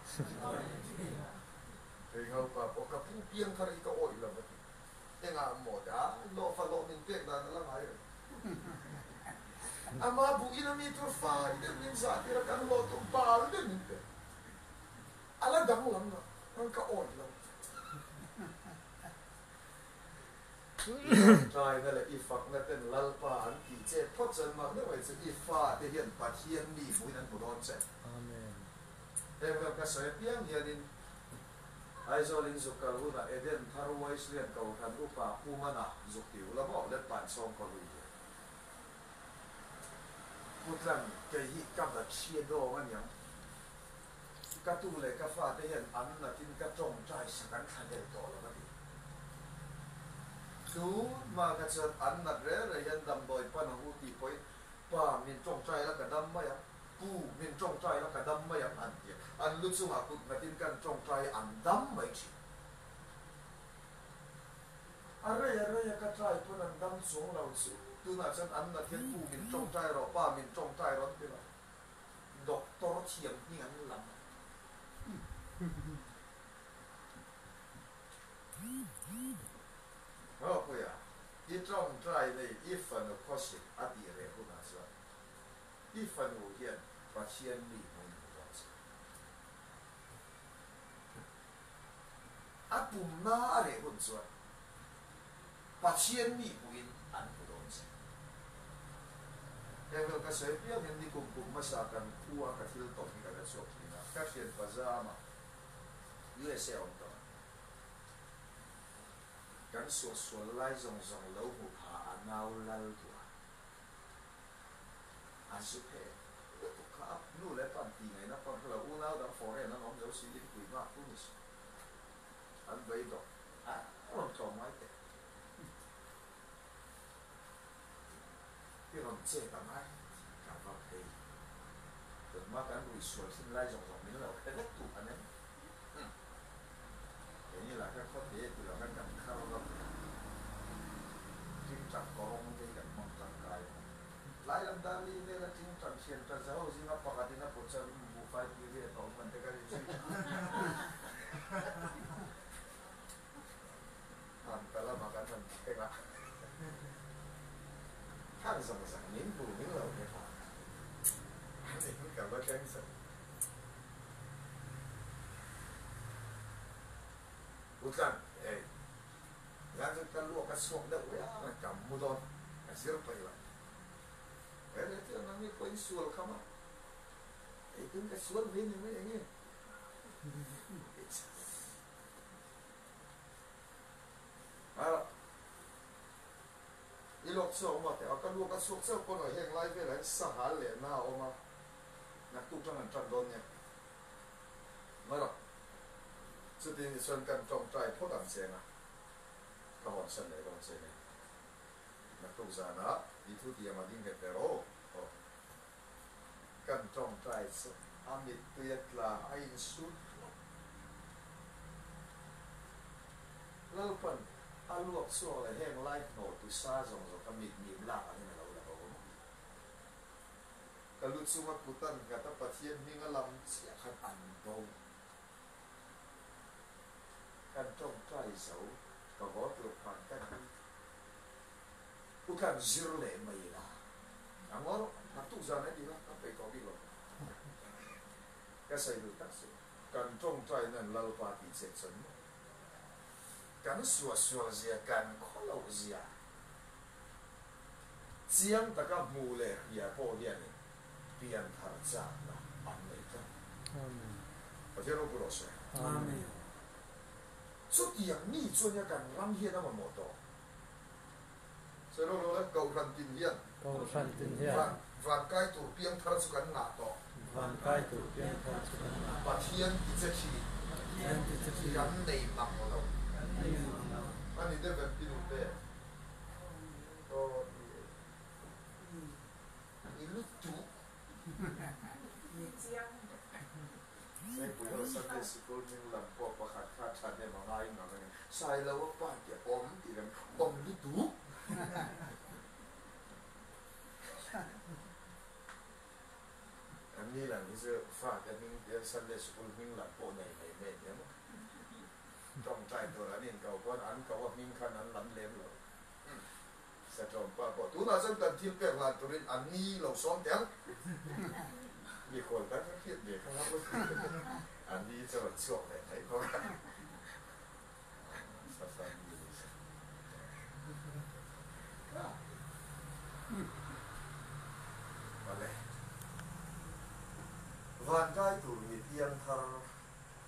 Kei ngaupa pawh ka pu piang thar hi ka awih lo va ti. Engah maw te a lawh fa lawh min pek dan a la ngai reng. Ama buh in a mi tur fai deuh min zah tir a kan hlawh tur bal deuh min pe. A la danglam lo, ang ka awih lo. I tlai na leh i fakna ten Lalpa an tih che phawt chuan mah deuh mai chu i fate hian Pathian mi hmuhin an hmu dawn che. Amen. Heng vel ka sawi apiang hianin Aizawl in zuk kal hunah Eden Thar Wesley-an Kohhran Upa Pu Mana zuk ti ula maw let pan chhawng khaw hlui hian. Pu Tlan, kei hi ka va chhia dawng aniang. Ka tu leh ka fate hian an natin ka tawngtai sak an thlahlel tawh lo a ti. Chu hma kha chuan an nat rel rei hian damdawi pan ang u tih pawhin, Pa, min tawngtai la ka dam mai ang, Pu, min tawngtai la ka dam mai ang an ti a. An lu chungah kut nghatin kan tawngtai an dam mai thin. A rei a rei a ka try pawn an dam chuang lo chu. Tunah chuan an nat hian Pu, min tawngtai rawh, Pa, min tawngtai rawh an ti lo. Doctor thiam hming an lam. Rawpuia, i tawngtai nei i fanu khawsik a tih reh hunah chuan i fanu hian Pathian mi hmuin hmu dawn che. A pumna a reh hun chuan Pathian mi hmuin an hmu dawn che. Heng vel ka sawi piangin nikum kum hmasa kan khua ka thil tawm hi ka la chhuak thin a, ka thianpa Zama, USA awm tawh a. Kan suahsual lai zawng zawng lo hmu pha a nau lal duh a. A zu phe lutuk kha a nu leh pa an ti ngaihna pawh an hre lo, unau dang foreign an awm zo si inpui nghak tu ni suh. An beidawng a rawn tlawm ngai teh. I rawn chet ang a, ka va phei. Tunhma kan rui sual thin lai zawng zawng min lo hre vek tu an em? Umm. Keini lah kha khaw te ti lo khan kan khar ram a. Tingtang kawrawng te hi kan hmang tangkai a. Tlai lam dar li vel a tingtang thian ta zo zinga pakhat in a put chuan umm buhfai tih riat a awm kan te ka rin zui tha. Han ta lamah kan han thleng a, khang zawng zawng min bu min lo hre pha a ni ka va thleng zawk. U Tlan, hei zan chu ka luak a chhuak deuh viau a, ka mu dawn, ka zir peih lo. He leh chu nang ni pawhin sual kham a, hei tun ka sual ve ni mai enge? I lawk chhuak maw teh a, ka luak a chhuak chauh pawn aw heng lai velah hian sahal leh na a awm a, naktuk tang an tan dawn nia. Ngaih chutin ni chuan kan tawngtai phawt ang che nga, ka hawnsan leh dawn che nia. Naktuk zanah i thu tiang a ding nghet ve rawh aw. Kan tawngtai chu a mittui a tla a insut hlawk. Lalpan a luak chhuak leh heng lai hnawh tu sa zawng zawng kha mit mim lak angin a lo la bo a maw? Ka lu chunga kut an nghat a Pathian hming a lam chiah khan an bo. Kan tawngtai zo ka haw tur khan ka ni. U tlan zir leh mai ila. A ngaw rawh, naktuk zan a ni la, kan peih tawh bik lo. Ka sawi duh tak chu, kan tawngtai nan Lalpa tih chet chuan maw? Kan suahsual zia, kan khawloh zia chiang taka hmuh leh hria pawh hianin pian thar chakna an nei tlat. Pathian ropui rawh se. Amen. Chutiang mi chuan nia kan ram hian a mamawh tawh. Sawi lo le, Kohhran tin hian. Kohhran tin hian. Van, van kai tur piang thar chu kan ngah tawh. Van kai tur piang thar chu kan ngah. Pathian ti che thi. Pathian ti che thi. Kan nei mang lo. Kan nei mang lo. A ni deuh em pi nu te? Aw ni e. Ni lutuk. Ni chiang. Sengpui ho Sunday Sikul hming lam pawh pakhat kha tha hnem a ngai ngang a ni. Sailo a pa tih a awm tih reng awm lutuk. An ni lang hi chu fate hming tia Sunday Sikul hming lam pawh nei mai mai a nia maw. Tawngtai tur an inko pawn an ko a hming khan an lam lem lo. Saṭawm pa pawh tunah chuan kan thil pek hlan turin an ni lo sawm teh ang. Mikhual tan ka hriat ve kha ngam a ni chu rawn chhuak ve mai bawk a. Sasa ni ni se. Awle. Van kai tur mi piang thar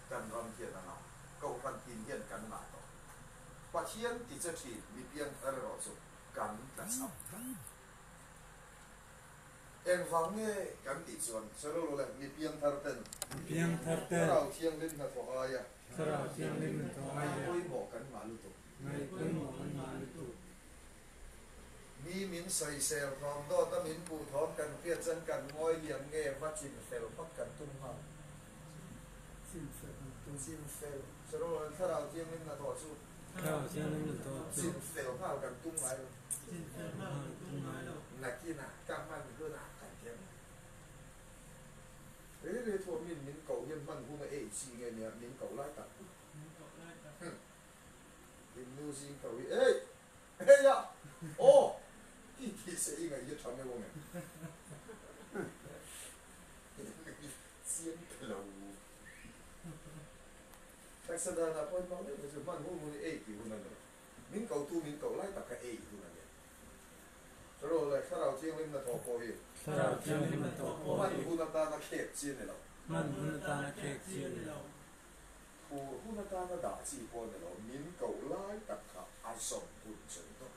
kan ram hian a ngah, kohhran tin hian kan ngah tawh. Pathian ti che thin mi piang thar erawh chu kan tla cham tlat. Engvang nge kan tih chuan Sailolo leh mi piang thar ten Mi piang thar ten Thlarau Thianghlim hnathawh aia Thlarau Thianghlim hnathawh aia Ngaih pawimawh kan ngah lutuk Ngaih pawimawh kan ngah lutuk. Mi min sawisel thawm dawt a min puh thawm kan hriat chuan kan ngawi liam nge va chin fel hmak kan tum nghal. Chin fel kan tum. Chin fel. Sarual thlarau thianghlim hnathawh chu. Thlarau thianghlim hnathawh chu. Chin fel nghal kan tum ngai lo. Chin fel nghal kan tum ngai lo. Nakinah ka hman hunah kan thiam ang. Rei rei thuah min min koh hian hman hun a ei chi nge nia min koh lai tak. Min koh lai tak. Hum. In nu zing ko hi ei! Hei a! Aw! Ti ti se i ngaih hi tha meuh ang em? Chiang ta lo. Taksa danah pawh hmang deuh kha chu hman hun hun i ei tih hun a ni lo. Min kotu min koh lai tak kha ei hun a ni. Thlarau leh Thlarau Thianghlim hnathawh pawh hi. Thlarau Thianghlim hnathawh pawh hi. Hman hun atana khek chi a ni lo. Hman hun atana khek chi a ni lo. Phur hun atana dah chi pawh a ni lo, min koh lai tak kha a zawm hun chu ni tawh.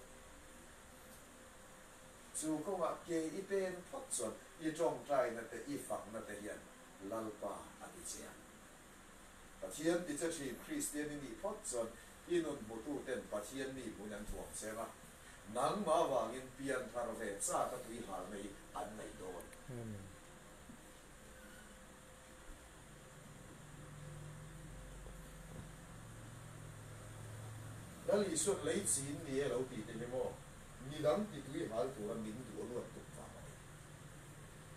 Chu kawngah ke i pen phawt chuan i tawngtaina te i fakna te hian Lalpa a ti che ang. Pathian ti che thin Kristian i nih phawt chuan i nun hmututen Pathian mi hmuin an thuam che ang a, nangmah avangin pianthar ve chak a tuihalna hi an nei dawn. Lal Isuan lei chin ni e lo tih te hi maw midang ti tui hal tura min duh a luat tuk vang a ni.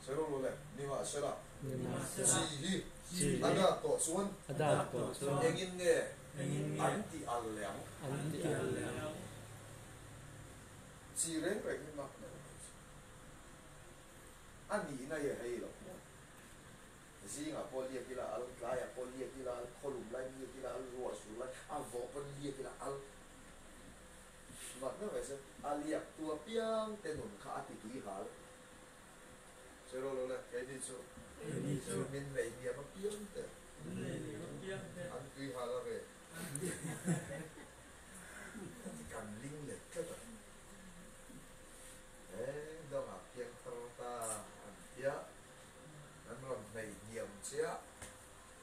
Sawi rawh le, nimahsela chi hi a dat tawh chuan engin nge an ti al leh ang? Chi reng reng hi mak deuh mai chu. A nihna hi a hei lo maw? Zingah pawh liak ila al, tlaiah pawh liak ila al, khawlum lai liak ila al, ruah sur lai a vawh pawn liak ila al. Mak deuh mai chu a liak tu apiang te nun kha a ti tui hal. Sawi rawh lo le, keini chu min nei hniam apiang te an tui hal a ve. Kan ling let tlat a. Eng dangah piang thar ta an tia, an rawn hnaih hniam chiah.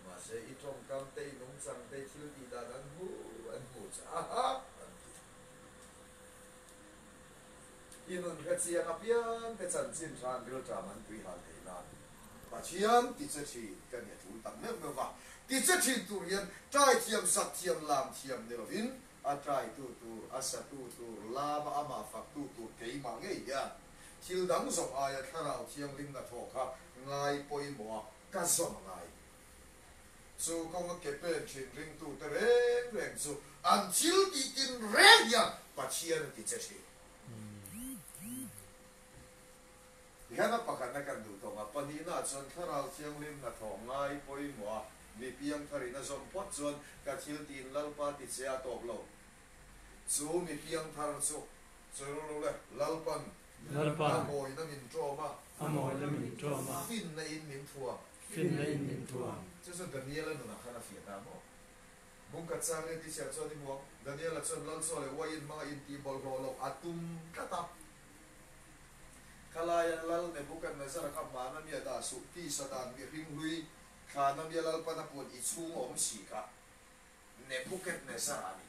Mahse i tawngkam te, i nungchang te, i thil tih dan an hmu an hmu che a an ti. I nun hre chiang apiang te chanchin than rilṭam an tui hal thei nan Pathian ti che thin ka nia ṭul tak meuh meuh va. Ti che thin tur hian ṭai thiam, sak thiam, lam thiam ni lovin A ṭaitu tur, a satu tur, lama amah faktu tur keimah ngei hian thil dang zawng aia Thlarau Thianghlim hnathawh kha ngai pawimawh a ka zawm a ngai. Chu kawnga ke pen thin ringtute reng reng chu an thil tih tin reng hian Pathian a ti che thin. Tihian a pakhatna kan duh tawng a, pahnihnaah chuan Thlarau Thianghlim hnathawh ngai pawimawh a, mi piangtharin a zawm phawt chuan ka thil tiin Lalpa ti che a tawp lo. Chu mi piangthar chu sawi rawh lo le, Lalpan Lalpa a mawina min ṭawm a, a mawina min ṭawm a, finna in min thuam. Finna in min thuam. Chu chu Daniela nunah khan a fiah ta maw? Bungkhat chang leh tih chhiar chuan i hmu ang. Daniela chuan Lal chaw leh uaiin hmanga intihbawlhhlawh loh a tum tlat a. Khalaian Lal Nebuchadnezzar-a kha hmana mi a dah suh, tisa dan mihring hlui thlana mi a Lalpan a puan i chhung awm si kha Nebuchadnezzar a ni.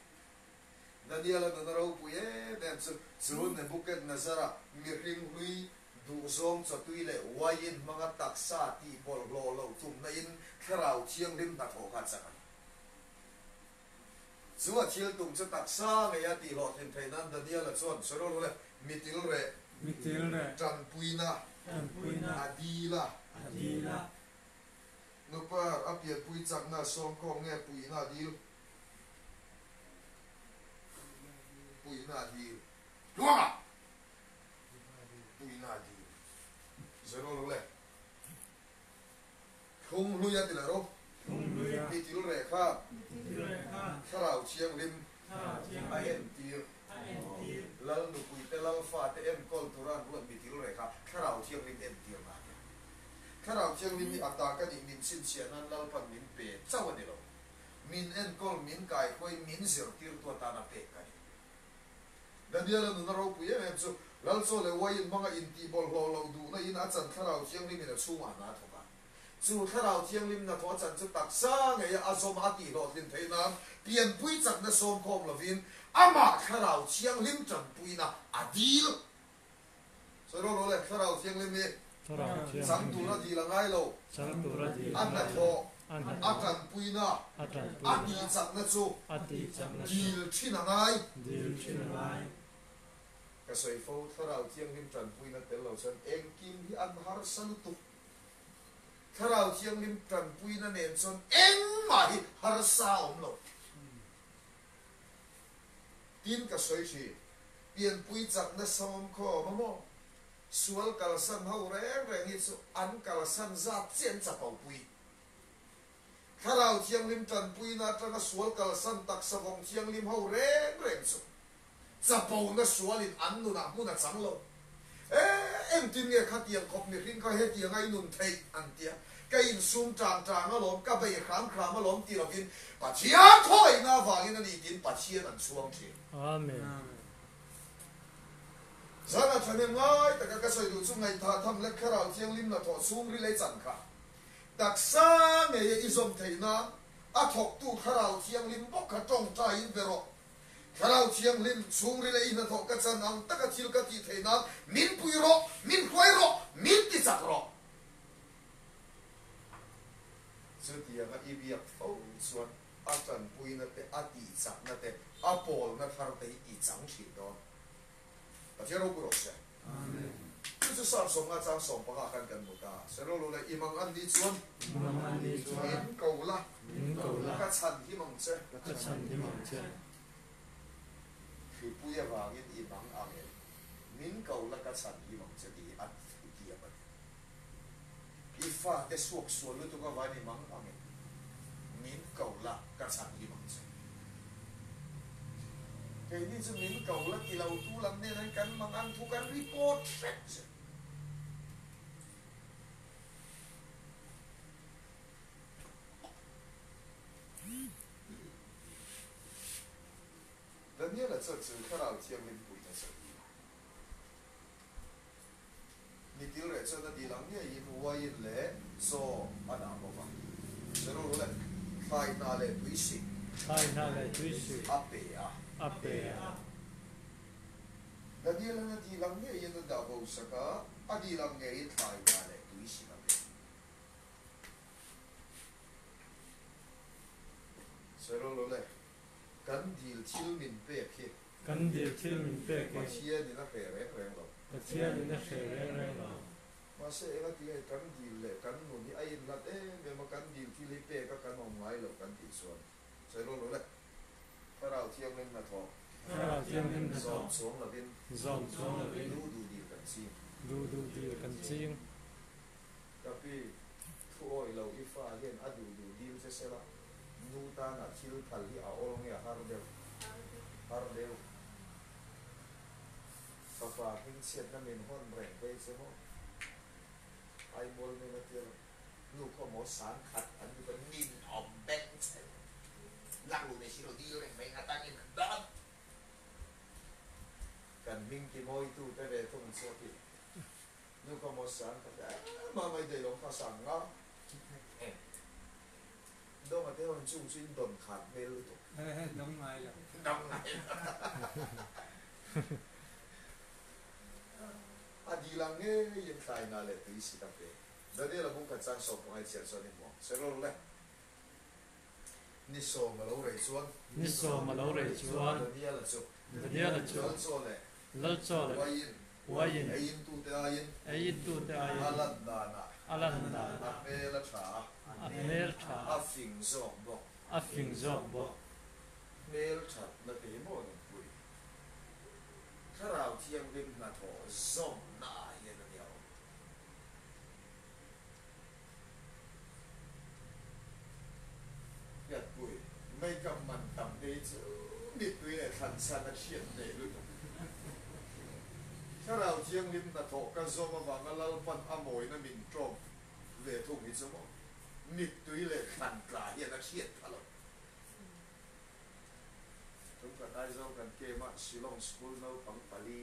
Daniel-a nuna ropui em em chu, chu Nebuchadnezzar-a mihring hlui duhzawng chawtui leh uaiin hmanga taksa tih bawlhhlawh loh tumna in Thlarau Thianghlim hnathawh kha a chak a ni. Chu a thil tum chu taksa ngei a tih hlawhtlin theih nan Daniel-a chuan sawi rawh le, mi til reh, Mi til reh, tanpuina, tanpuina, a dil a, a dil a. Nupar a pianpui chakna sawmkhawm nge puihna a dil? Puihna a dil. Tluanga! Puihna a dil. Sawi rawh le. Thlung hlui a ti leh rawh. Thlung hlui a. Mi til reh kha. Mi til reh kha. Thlarau Thianghlim. Thlarau Thianghlim. A entir. A entir. Lal nupui te lal fa te enkawl tura an ruat mi til reh kha Thlarau Thianghlim entir na a ni. Thlarau Thianghlim hi a ta ka nih min chhinchhiah nan Lalpan min pe chauh a ni lo. Min enkawl, min kaihruai, min zirtirtu atana pek ka ni. Daniel-a nuna ropui em em chu Lal chaw leh uaiin hmanga intih bawlhhlawh loh duhna in a chan Thlarau Thianghlim in a chhungah hna a thawk a. Chu Thlarau Thianghlim hnathawh a chan chu taksa ngeia a zawm a tih hlawhtlin theih nan pianpui chakna sawmkhawm lovin amah Thlarau Thianghlim tanpuina a dil. Sawi rawh rawh le, Thlarau Thianghlim hi chang tura dil a ngai lo, a hnathawh, a tanpuina, a tihchakna chu dil thin a ngai. Ka sawi fo, Thlarau Thianghlim tanpuina tel lo chuan engkim hi an harsa lutuk. Thlarau Thianghlim tanpuina nen chuan engmah hi harsa a awm lo. Tin ka sawi thin, pianpui chakna sawm khawm a maw? Sual kalsan ho reng reng hi chu an kalsan zat chiah an chapopui. Thlarau Thianghlim tanpuina atanga sual kalsan taksa vawng thianghlim ho reng reng chu chapona sualin an nunah hmun a chang lo. E, engtin nge khatiang khawp mihring kha hetianga i nun theih? an ti a. Ka insum tang tang alawm, ka bei hram hram alawm ti lovin Pathian khawngaihna avangin a ni tiin Pathian an chhuang thin. Amen. Zana thahnem ngai taka ka sawi duh chu ngaihthah tham leh Thlarau Thianghlim hnathawh chhungril ei chan kha taksa ngeia i zawm theih nan a thawktu Thlarau Thianghlim bawk kha tawngtaiin be rawh. Thlarau Thianghlim chhungril ei hnathawh ka chan ang taka thil ka tih theih nan min pui rawh, min hruai rawh, min ti chak rawh. Chutianga i biak fo chuan a tanpuina te, a tihchakna te, a pawlna thar te hi i chang thin dawn. Pathian ropui rawh se. Chu chu Psalm 50 chang 15 khan kan hmu ta. Serolo leh i mang an ni chuan min ko la, ka chhan him ang che. Hripui avangin i mang ang em? Min ko la ka chhan him ang che tih hi a thutiam a ni. I fate suak sual lutuk avain i mang ang em? Min ko la ka chhan him ang che. Keini chu min ko la ti lo tu lam nen an kan mang ang thu kan report hrep che. Daniel-a chuan chu Thlarau Thianghlim puihna chu a dil a. Mi til reh chuan a dil ang ngeiin uaiin leh chaw a dah bawk a. Seruru leh thlai hna leh tui sik. Thlai hna leh tui sik. A pe a. A pe a. Daniel-an a dil ang ngeiin a dah bo sak a, a dil ang ngeiin thlai hna leh tui sik a pe. Seruru leh kan dil thil min pek hi. Kan dil thil min pek hi. Pathianin a hre reng reng lo. Pathianin a hre reng reng lo. Mahse enga tinge kan dil leh kan nun hi a inhlat em em a, kan dil thil hi pek a kan awm ngai lo kan tih chuan sawi rual lo le. Thlarau Thianghlim hnathawh. Thlarau Thianghlim hnathawh. Zawm chuang lovin. Zawm chuang lovin. Duh duh dil kan ching. Duh duh dil kan ching. Ka pi, thu awih lo i fa hian a duh duh dil che sela, nu tana thil phal hi a awl nge a har deuh? Har deuh. Fapa hmingchhiatna min hawn reng phei che maw? Aimual nuna tia lo, nu khaw maw sang khat an ti pawn nin awm beng che lak lu nei si lo dil reng mai atangin an dan. Kan hming ti mawitu te ve thung chu a ti. Nu kha maw sang ka ti a, mah mai daih lo kha sang nga. Dawng a te ho in chung chu in dawn khat hmel lutuk. Dawng ngai lo. Dawng ngai lo. A dil ang ngei in thlai na leh tui si ka pe. Daniel a bung khat chang 15 i chhiar chuan i hmu ang. Serol le. Ni 10 a lo rei chuan. Ni 10 a lo rei chuan. Daniel a chu. Daniel a chu. Lal chaw leh. Lal chaw leh. Uaiin. Uaiin. Ei in tute aiin. Ei in tute aiin. A lan danah. A lan danah. A hmel a tha a. A hmel tha a. A fing zawk bawk. A fing zawk bawk. Hmel that na te hi maw nunpui. Thlarau Thianghlim hnathawh zawmna ah hian a nia awm. Hriatpui, Makeup man tam te hi chu mittui leh thlan chhan a hriat hneh lutuk. Thlarau Thianghlim hnathawh ka zawm avanga Lalpan a mawina min tlawm ve thung hi chu maw mittui leh thlan tla hian a hriat pha lo. Tumkhat Aizawl kan camp a Shillong School naupang pali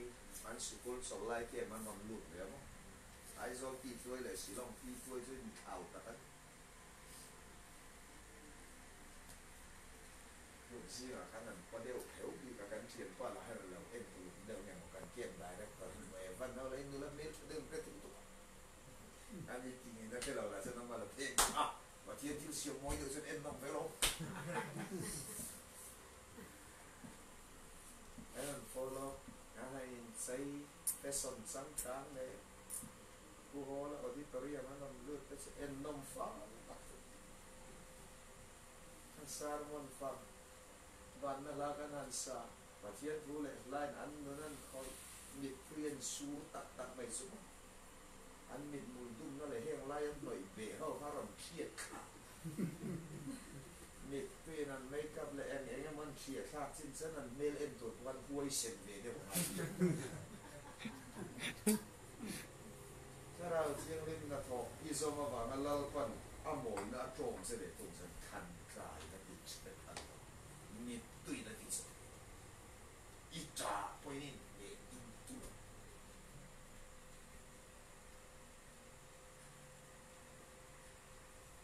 an sikul chawlh lai camp an rawn lut ve a maw. Aizawl pi tuai leh Shillong pi tuai chu inthlau tak a ni. Tluk zingah khan an pa deuh pheuh bik a, kan thianpa lah hian a lo en uluk deuh nge maw kan camp director hi hmu em a. Van ho lahin nula hmel tha deuh in ka ti lutuk a. A mi ti ngei na hre lo lah chuan ama la pheng a, Pathian thil siam mawi deuh chuan en nawm ve lo. An rawn follow an han inchei fashion changkang leh Pu Hawla auditorium an rawn lut te chu en nawm fang tak chu. An sermon fang vanna hla kan han sa. Pathian thu leh hlain an nun an khawih mittui an sur tak tak mai chu maw? An mithmul dumna leh heng lai an hnawih beh ho kha rawn hriat thlak. Mittuiin an make up leh eng eng emaw an hriat thlak chin chuan an hmel en tur pawh an huaisen ve deuh ngai. Thlarau Thianghlim hnathawk i zawm avanga Lalpan a mawina a tlawm che leh tum chuan than tlaina tih hre pha lo. Mittuiin a ti che. I ṭah pawhin i inhmeh ding tur a ni.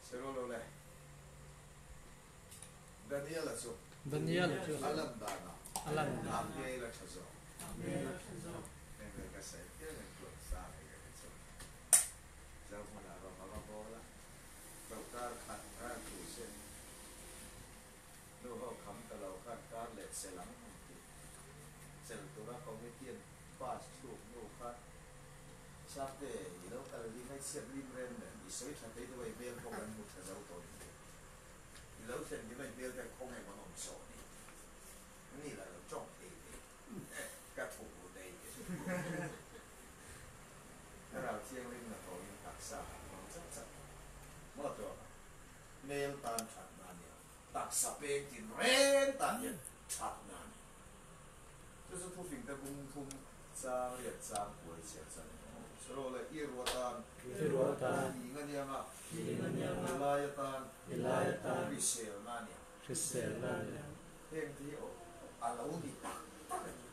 Sero lo le. Daniel-a chu. Daniel-a chu. A lan danah. A lan danah. A hmel a ṭha zawk. A hmel a ṭha zawk. Heng vel ka sawi piang in tluan sa hei ka hre chauh. Zo hmunah rawng a va bawl a. Hlauhkar khat ral thu se. Nu ho kham ta lo khan kar leh sel ang an ti. Sel tura committee an pass thluk nu kha Sangte i lo kal hi ngaihchhiat lim rem nen i sawi tha thei deuh a i hmel pawh kan hmu tha zo tawh ni thei. I lo thlen hi mai hmel te khawnge mawn awm zawh ni. Ni lah lo tawng thei ve ka thu nei. Thlarau Thianghlim hnathawhin taksa han hmang chak chak maw tawh a. Hmel tan thatna a ni a, taksa peng tin reng tan hian thatna a ni. Chu chu thufingte bung thum chang riat chang kuai chhiar chan a ni. Saw leh i ruah tan, I ruah tan, Hling a niang a, Hling a niang a, I lai atan, I lai atan, Hriselna a ni ang. Hriselna a ni ang. Heng te hi aw a lo ni tak tak a ni.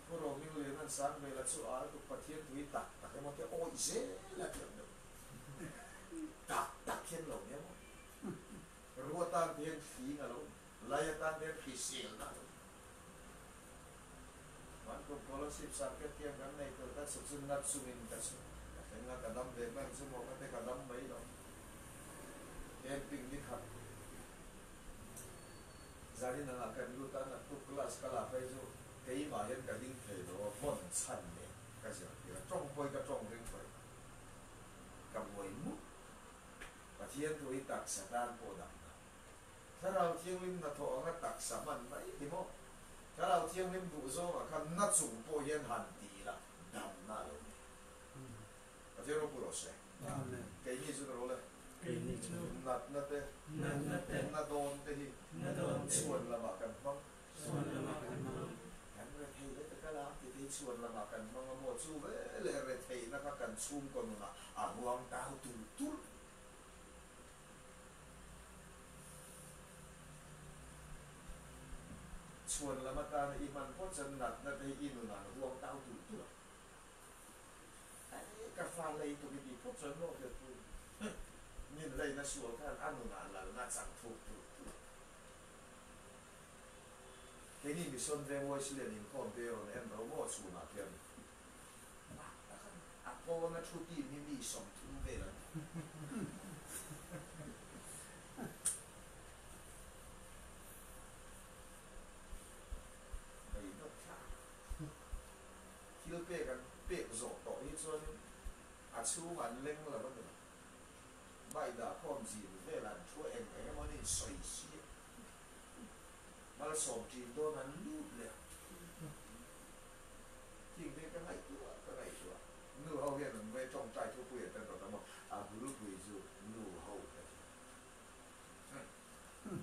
Pu Roming Lian an sang hmel a chu al tuk Pathian tui tak tak emaw te awih zel a ti ang deuh. Tak tak hian lo nia maw? Rua tan te hian hling a lo ni, lai atan te hian hriselna a lo ni. Van kum scholarship circuit hian kan nei tur ka chhuk chu na chungin ka chhuk. Ka thleng a, ka dam ve hman chu maw ka te ka dam mai lo. Camping ni khat zanin angah kan lut a, naktuk class ka la phei chu keimah hian ka ding thei lo a, vawn chhan nen ka zirtir a, tawng pawhin ka tawng ring thawih lo. Ka buai mut. Pathian thu hi taksa tan pawh dam na. Thlarau Thianghlim hnathawh anga taksa hman mai hi maw? Thlarau Thianghlim duh zawngah khan na chung pawh hian han ti ila dam na a lo ni. Pathian ropui rawh se. Amen. Keini chu na ro le. Keini chu. Natna te. Natna te. Na dawn te hi. Na dawn te. Chhuan lamah kan hmang. Chhuan lamah kan hmang. Kan rethei le ta kal a, ti te hi chhuan lamah kan hmang a maw? Chu veleh retheihna kha kan chhungkaw nunah a huang tau tul tul. Chhuan lam atana i hman phawt chuan natna te hi i nunah an huang tau tul tul a. Ai, ka fa lei tuk i tih phawt chuan maw hriatpui min leina sual khan a nunah lalna a chang thuk tul tul a. Keini Mission Veng Wesley-an inkhawm te rawn en ro maw chhunah khian mah tak a ni. A pawna thu team hi mi 30 vel an ni. Hei dawt thlak. Thil pek an pek zawh tawh hi chuanin a chhung an leng lo a ni lo. Baida khawm zin vel an thu eng eng emaw an insawi si a. Malsawm ṭin dawn an lut leh a. Thing te ka ngaihtuah ka ngaihtuah. Nu ho hian an ve tawngtai thupui a tan rawt a maw? A bulpui chu nu ho ka ti.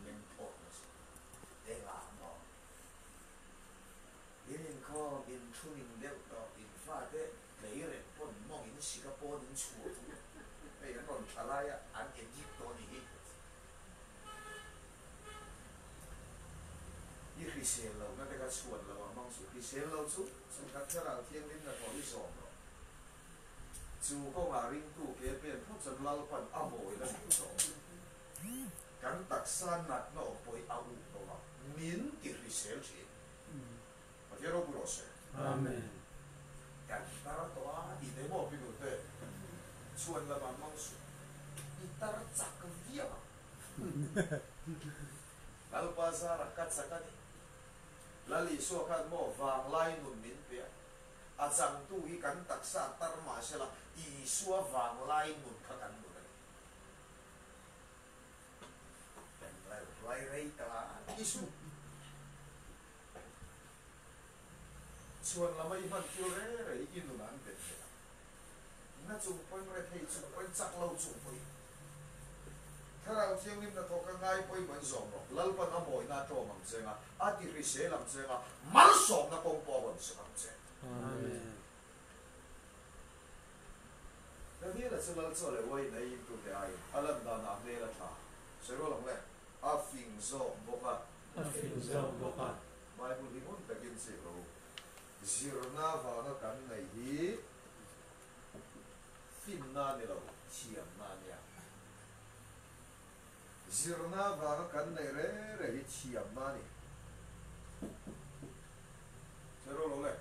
Meng phawt nasa. Engah maw? In inkhawm, in thuning deuh tawh, in fate tlei reng pawn mawng in sika pawn in chhuah vut. Hei an rawn tha lai a, an edit tawh a ni hi. I hrisel lo na te kha chhuan lo ang hmang suh. Hrisel lo chu chu kha Thlarau Thianghlim na thawh i zawm rawh. Chu kawngah ringtu ke pen phawt chuan Lalpan a mawi la hmuh tawh. Kan taksa natna awm pawh hi a uh lo va, min ti hrisel thin. Pathian ropui rawh se. Amen. Kan tar tawh a tih te maw Pi Nute? Chhuan lamah hmang suh. I tar chak viau ang. Lalpa zarah ka chak a ni. Lal Isua khan maw vanglai nun min pe a, a changtu hi kan taksa tar mah sela Isua vanglai nun kha kan nun a ni. Kan ral rei ta Isu. Chhuan lama i hman thil re re hi i nun an bet ve a. Na chung pawhin rethei chung pawhin chak lo chung pawhin Thlarau Thianghlim hnathawk a ngai pawimawh in zawm rawh. Lalpan a mawina a tlawm ang che nga, a ti hrisel ang che nga, malsawmna kawng pawh a rawn sak ang che. Amen. Daniela chu lal chaw leh uain a in tute aiin a lan danah a hmel a tha. Sawi rual ang le, a fing zawk bawk a. A fing zawk bawk a. Bible hi ngun takin chik rawh u. Zirna vanga kan neih hi finna a ni lo, thiamna a nia. Zirna vanga kan neih re re hi thiamna a ni. Sawi rual lo le,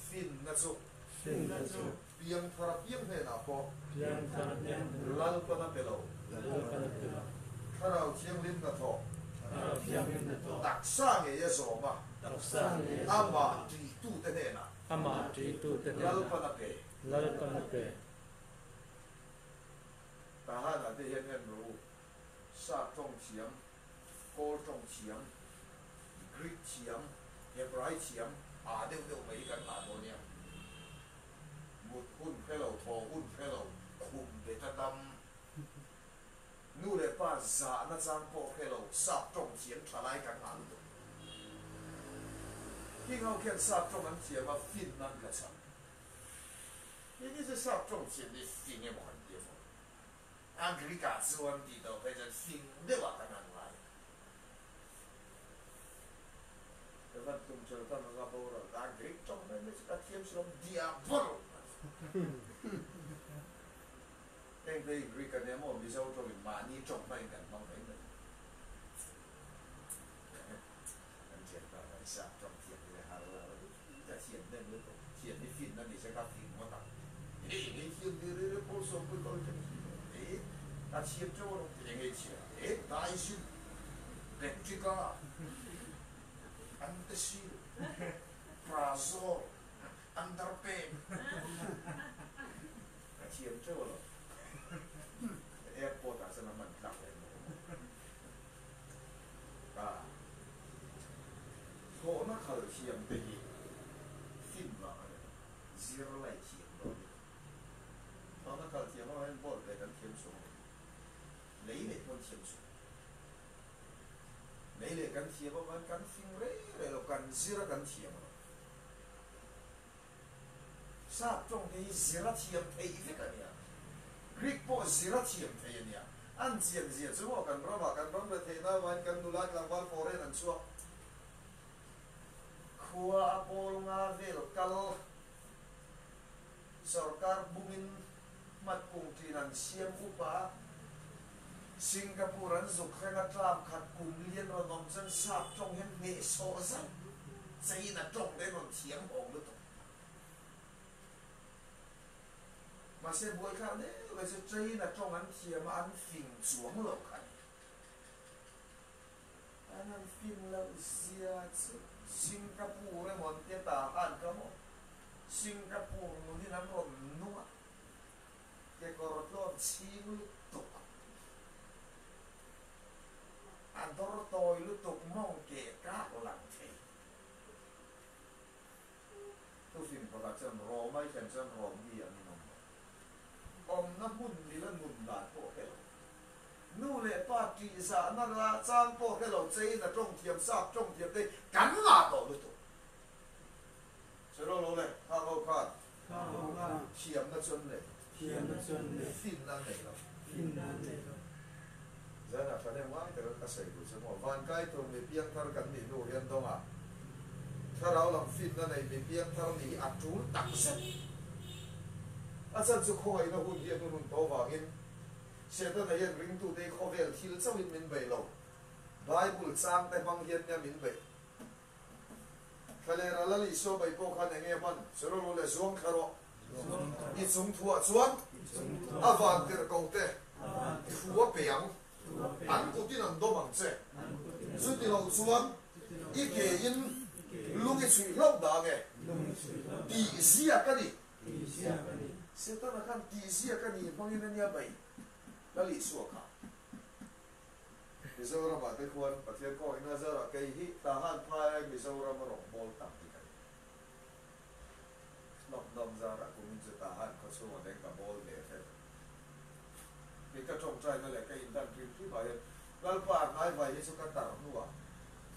finna chu. Finna chu. Piangthar a piang hnenah pawh. Piangthar a piang hnenah. Lalpan a pe lo. Lalpan a pe lo. Thlarau Thianghlim hnathawh. Thlarau Thianghlim hnathawh. Taksa ngei a zawm a. Taksa ngei a zawm a. Amah ṭihtute hnenah. Amah ṭihtute hnenah. Lalpan a pe. Lalpan a pe. Tahan-ah te hian en rawh u. Sap ṭawng thiam, Kawl ṭawng thiam, Greek thiam, Hebrai thiam aa deuh deuh mai hi kan ngah dawn nia. Mut hun hre lo, thaw hun hre lo, khum bet a dam. Nu leh pa zahna chang pawh hre lo, sap tawng thiam tha lai kan ngah lutuk. King ho khian sap tawng an thiam a, fin nan ka chang. Hei chu sap tawng thiam hi fing emaw kan ti a maw? A Greek ah chuan tih tawh phei chuan fing deuh ah kan han ngai. Ka van tum chel ta hmanga boral ta a Greek tawng mai mai chu ka thiam si lo, diabol! Heng te hi Greek a nia maw, Mizo tawngin mahni tawng hmangin kan hmang mai mai. Kan thiam ta mai, sap tawng thiam hi le har lo, ka thiam hnem lutuk, thiam hi finna ni se ka fing ngawt ang. Hei engei thiam ve rei rei pawl sawmpui kal teng hi e, ka thiam teuh alawm, engei thiam e, daizin, Patrick-a, Antasil, Prazol, Underpant. Ka thiam teuh alawm. Airport ah chuan a hman tlak leh maw ka thawhna khal thiam te hi fin vang a ni lo, zirlai thiam lo a ni lo. Thawhna khal thiam ho hian ball pek an thiam chhuak lo, lei leh pawh an thiam chhuak lo. Lei leh kan thiam avangin kan fing rei rei lo, kan zir a kan thiam lo. Sap tawng te hi zir a thiam theih vek a nia. Greek pawh zir a thiam thei a nia. An chian zia chu maw kan ramah kan ram la theihna avangin kan nula tlangval foreign an chhuak. Khua a pawl nga vel kal sorkar bumin hmat kung ṭin an siam up a, Singapore an zuk hreng a tlam khat kum lian rawn awm chuan sap tawng hian hnehsawh zauh China tawng te rawn thiam awm lutuk. Mahse buaithlak deuh mai chu China tawng an thiam a an fing chuang lo kha a ni. An han fin loh zia chu Singapore emaw an tia ta han ka maw? Singapore nunin an rawn nung a, kekawr tlawn chhing lutuk, a dawr tawi lutuk mawng keh kak lang thei. Thufing pakhat chuan Rome ai thlen chuan Rome mi angin awm lo. Awmna hmun mila nun dan pawh hre lo. Nu leh pa tihzahna la chang pawh hre lo chein a tawng thiam sap tawng thiam te kan ngah tawh lutuk. Sawi lo le, khang ho khan thiamna chu an nei, finna an nei lo. Zanah thahnem ngai taka ka sawi duh che maw? Van kai tur mi piangthar kan nih hnu hian dawngah thlarau lam finna nei mi piangthar nih hi a tul tak zet. A chan chu khawngaihna hun hi a hnunhun tawh vangin Setana hian ringtute hi khawvel thil chauhin min bei lo, Bible changte hmang hian nia min bei. Thlalera Lal Isua bai pawh khan enge hman? Sawi leh zuang thla rawh. I chung thuah chuan a vantirh ko te thu a pe ang, an kutin an dawm ang che. Chuti lo chuan i ke in lung i chhuih hlauh dah ange. Tih ziak a ni. Setana khan tih ziak a ni hmangin a nia bai Lal Isua kha. Mizoram ah te khuan Pathian kawngin a zar a, kei hi Tahan phai ai Mizoram a rawn bawl tam hi ka ni. Hnawkdawm zar ah kumin chu Tahan khawchhung ah deng ka bawl ve hret. Kei ka tawngtaina leh ka indan hrim hrim ah hian Lalpa a hnaivai hi chu ka tar hnu ah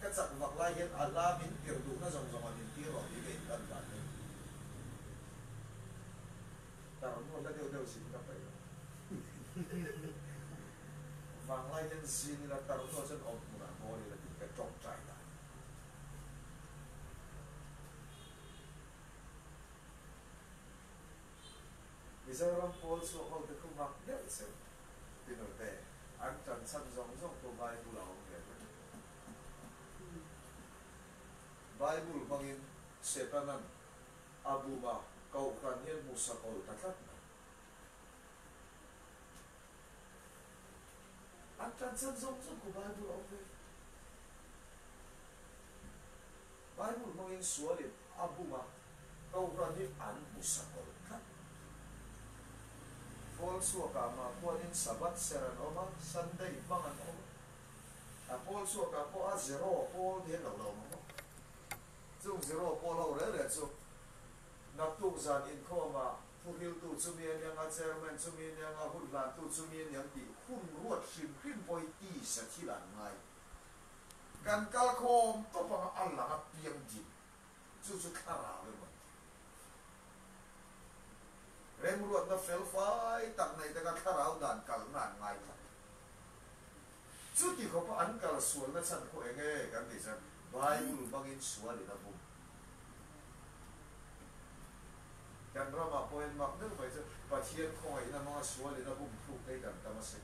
ka chak vak lai hian a hla min tirh duhna zawng zawng ah min tir rawh tih ka indan dan hi tar hnu hla deuh deuh zin ka paih lo. Vanglai hian zin ila tar hnuah chuan awm hmunah hawl ila tih ka tawngtai dan. Mizoram pawl chhuak ho te khu mak deuh cheu tinute an tan chhan zawng zawng pawh Bible a awm ve vek. Bible hmangin Setanan a bum a, Kohhran hian hmuhsak awl ta tlat mai. An tan chhan zawng zawng khu Bible a awm ve. Bible hmangin sualin a bum a, Kohhran hi an hmu sakawlh tlat. Pawl chhuakah mah khuanin Sabbath ser an awm a, Sunday hmang an awm a. A pawl chhuakah pawh a zero pawl te hian lo la awm ang aw. Chung zero pawl ho rel rel chu naktuk zan inkhawmah Thuhriltu chumi a niang a, Chairman chumi a niang a, hun hlantu chumi a niang tih hun ruat hrim hrim pawh hi tisa thil an ngai. Kan kal khawm tawp anga a lang a piang din chu chu thlarau emaw an ti. Remruatna fel fai tak nei taka thlarau dan kalna an ngai tlat. Chuti khawpa an kal sualna chhan khaw eng nge kan tih chuan Bible hmangin sualin a bum. Kan ramah pawh hian mak deuh mai chu Pathian khawngaihna hmanga sualin a bum thluk te hi kan tam asin.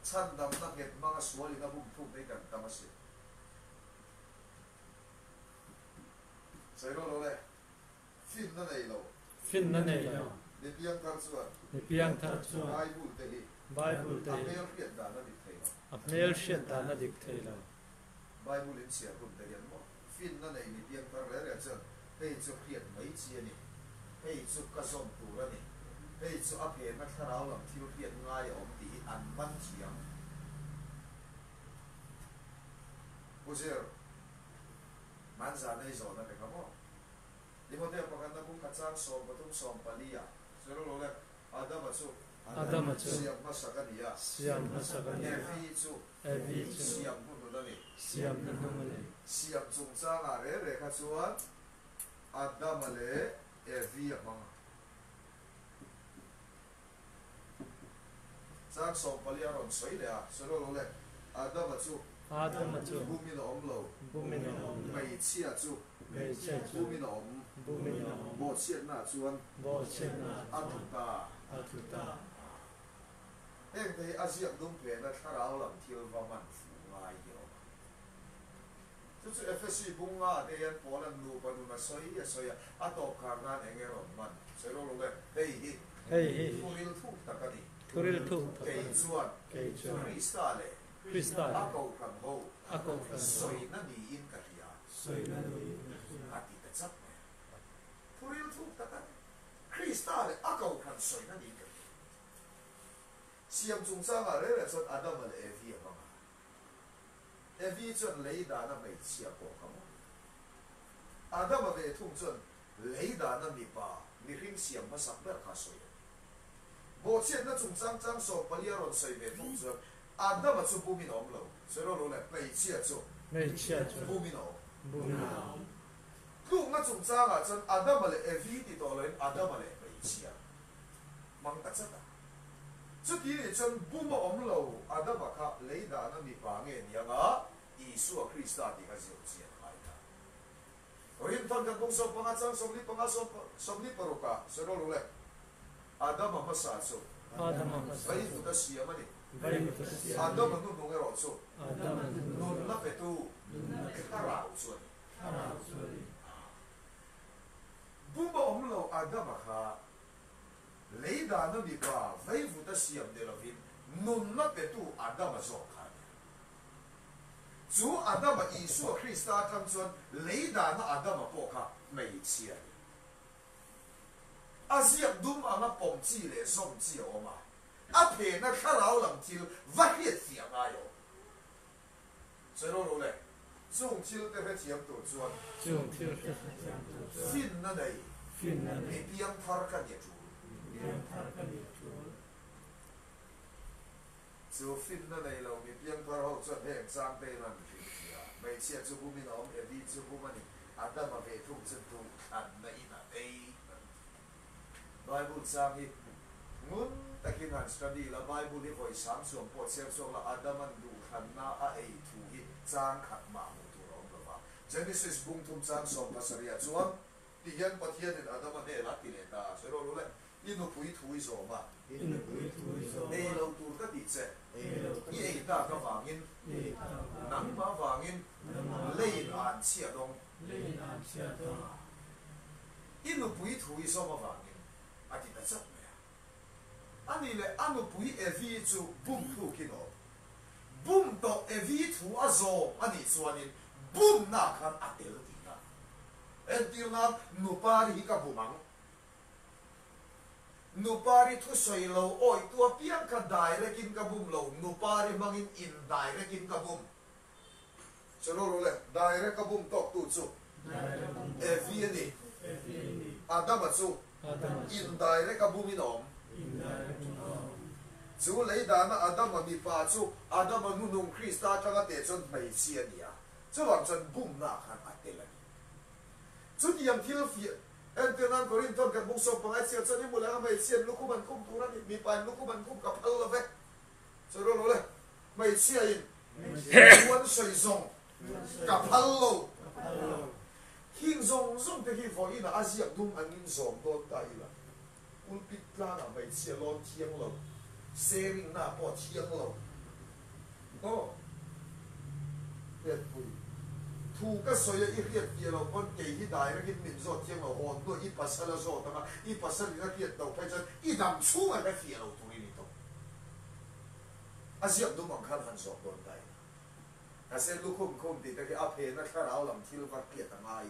Chhandamna nghet hmanga sualin a bum thluk te hi kan tam asin. Sawi rawh lo le. Finna nei lo. Finna nei lo. Mi piangthar chuan. Mi piangthar chuan. Bible te hi. Bible te hi. A hmel hriat dan a dik thei lo. A hmel hriat dan a dik thei lo. Bible in chhiar hun te hian maw finna nei mi piangthar reh reh chuan hei chu hriat mai chi a ni, hei chu ka zawm tur a ni, hei chu a phena thlarau lam thil hriat ngai a awm tih hi an man thiam. Pu Zir, Manzanei zawhna te kha maw? Timothea pakhatna bung khat chang 13 14 ah sawi lo lo le, Adama chu Adama chu siam hmasak a ni a, siam hmasak a ni a, Evi chu Evi chu siam hnuhnun a ni. Siam hnuhnung a ni. Siam chungchangah reh reh kha chuan Adama leh Evi a hmang a. Chang 14 a rawn sawi leh a, sawi lo lo le, Adama chu Adama chu bumin a awm lo, bumin a awm lo, hmeichhia chu hmeichhia chu bumin a awm, bumin a awm, bawhchhiatnaah chuan bawhchhiatnaah a chuan tlu ta. a tlu ta. Heng te hi a ziak dum phena thlarau lam thil va man fuh ngai hi a awm a. Chu chu Efesi bunga te hian Paula'n nupa nun a sawi a sawi a, a tawp khar nan eng nge rawn man? Sawi rawh lo le, hei hi Hei hi thuril thuk tak a ni. thuril thuk tak a Kei ni. chuan Kei chuan Krista leh Krista a leh Kohhran ho a Kohhran ho sawina niin ka hria sawina niin ka hria. A ti ta chap mai a. Thuril thuk tak a ni. Krista leh a Kohhran sawina niin ka hria. Siam chungchangah reng reng chuan Adama leh Evi a hmang a. Evi chuan lei dana hmeichhia pawh ka maw? Adama ve thung chuan lei dana mipa mihring siam hmasak ber kha a sawi a ni. Bawhchhiatna chungchang chang 14 a rawn sawi ve thung chuan Adama chu bumin a awm lo, sawi rawh lo le, hmeichhia chu Hmeichhia chu bumin a awm. bumin a awm. Tlukna chungchangah chuan Adama leh Evi ti tawh loin Adama leh hmeichhia hmang ta chat a. Chuti nih chuan bum a awm lo, Adama kha lei dana mipa nge ni anga Isua Krista tih kha zir chian a ngai ta. Rinthon kan bung 15 chang 45 46 ah sawi rawh lo le, Adama hmasa chu Adama hmasa vai chu vut a siam a ni. vai vut a siam a ni. Adama hnuhnung erawh chu Adama hnuhnung nunna erawh petu nunna petu thlarau chu a ni. thlarau chu a ni. Adama kha lei dana mipa veivuta siam ni lovin nunna petu Adama zawk kha a ni. Chu Adama Isua Krista atang chuan lei dana Adama pawh kha hmeichhia a ni. A ziak dum anga pawm chi leh zawm chi a awm a, a phena thlarau lam thil va hriatfiah ngai a awm. Sawi ro le, chung thil te hrethiam tur chuan. Chung thil te hrethiam tur chuan. Finna nei. Finna nei. Mi piangthar ka ni a tul. Mi piangthar ka ni a tul. Chu finna nei lo mi piangthar ho chuan heng chang te in an hrilhfiah a, hmeichhia chu bumin a awm, Evi chu bum a ni, Adama ve thung chu duhthlanna in a ei an ti. Bible chang hi ngun takin han study la, Bible hi vawi sang chuang pawh chhiar chhuak la, Adama'n duhthlanna a ei thu hi chang khat mah hmuh tur a awm lo va. Genesis bung thum chang 70 ah chuan ti hian Pathianin Adama hnenah a ti leh ta a, sawi rawh le, I nupui thu i zawm a. I nupui thu i zawm a. Ei lo tur ka tih che. Ei lo tur. I ei tak avangin. I ei tak avangin. Nangmah avangin. Nangmah avangin. Leiin an chhiah dawng. Leiin an chhiah dawng. I nupui thu i zawm avangin a ti ta chauh mai a. Ani leh a nupui Evi chu bum thlukin awm. Bum tawh Evi thu a zawm a nih chuanin bumna khan a tel tihna. Entir nan nupari hi ka bum ang. Nupari thusawi lo awihtu apiang kha direct in ka bum lo, nupari hmangin indirect in ka bum. Chelo ro le, direct a bum tawk tu chu Evi a ni. Adama chu indirect a bum in a awm. Chu lei dana Adama mipa chu Adama nunung Krista atanga teh chuan hmeichhia a ni a, chuvang chuan bumna ah khan a tel a ni. Chutiang thil fiah Entir nan Korinthon kan bung 15 chhiar chuan i hmu leh ang a, hmeichhiain lukhum an khum tur a ni, mipain lukhum an khum ka phal lo ve. Sawi rawh lo le, hmeichhiain thu an sawi zawng ka phal lo. Khing zawng zawng te hi vawiinah a ziak dum angin zawm dawn ta ila, pulpit tlangah hmeichhia lawn thiang lo, sharing-na pawh thiang lo. Aw, Hriatpui, thu ka sawi a i hriat tih loh pawn kei hi direct in min zawt thiang lo, hawn hnuah i pasal a zawt ang a, i pasal in a hriat loh phei chuan i dam chhung a hre fiah lo tur i ni tawh. A ziak dum ang khan han zawt dawn ta ila. Mahse lukhum khum tih te khi a phena thlarau lam thil va hriat a ngai.